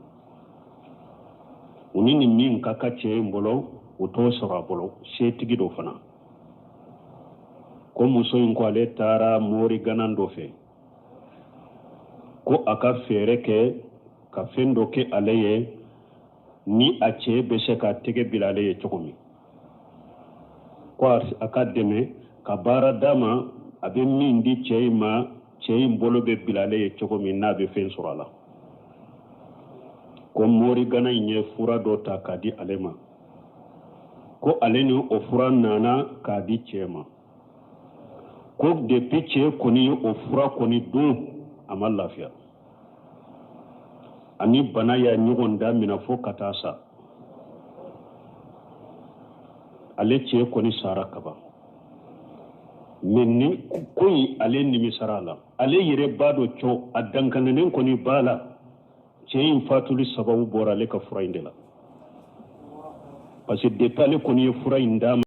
U ni nin min ka kan cɛ in bolo, u t'o sɔrɔ a bolo, setigi dɔ fana. Ko muso in ko ale taara moriganan dɔ fɛ, ko a ka fɛɛrɛ kɛ ka fɛn dɔ kɛ ale ye ni a cɛ bɛ se ka tɛgɛ bila ale ye cogo min, ko a ka dɛmɛ ka baara d'a ma, a bɛ min di cɛ in ma, cɛ in bolo bɛ bila ale ye cogo min n'a bɛ fɛn sɔrɔ a la. Ko morigana in ye fura dɔ ta k'a di ale ma, ko ale ni o fura nana k'a di cɛ ma, ko depuis cɛ kɔni ye o fura kɔni dun, a ma lafiya, ani bana y'a ɲɔgɔn daminɛ fo ka taa sa. Ale cɛ kɔni sara kaban, mais ni ko in ale nimisara a la, ale yɛrɛ b'a dɔn cɔ a dankaninen kɔni b'a la, cɛ in fatuli sababu bɔra ale ka fura in de la, parce que depuis ale kɔni ye fura in d'a ma.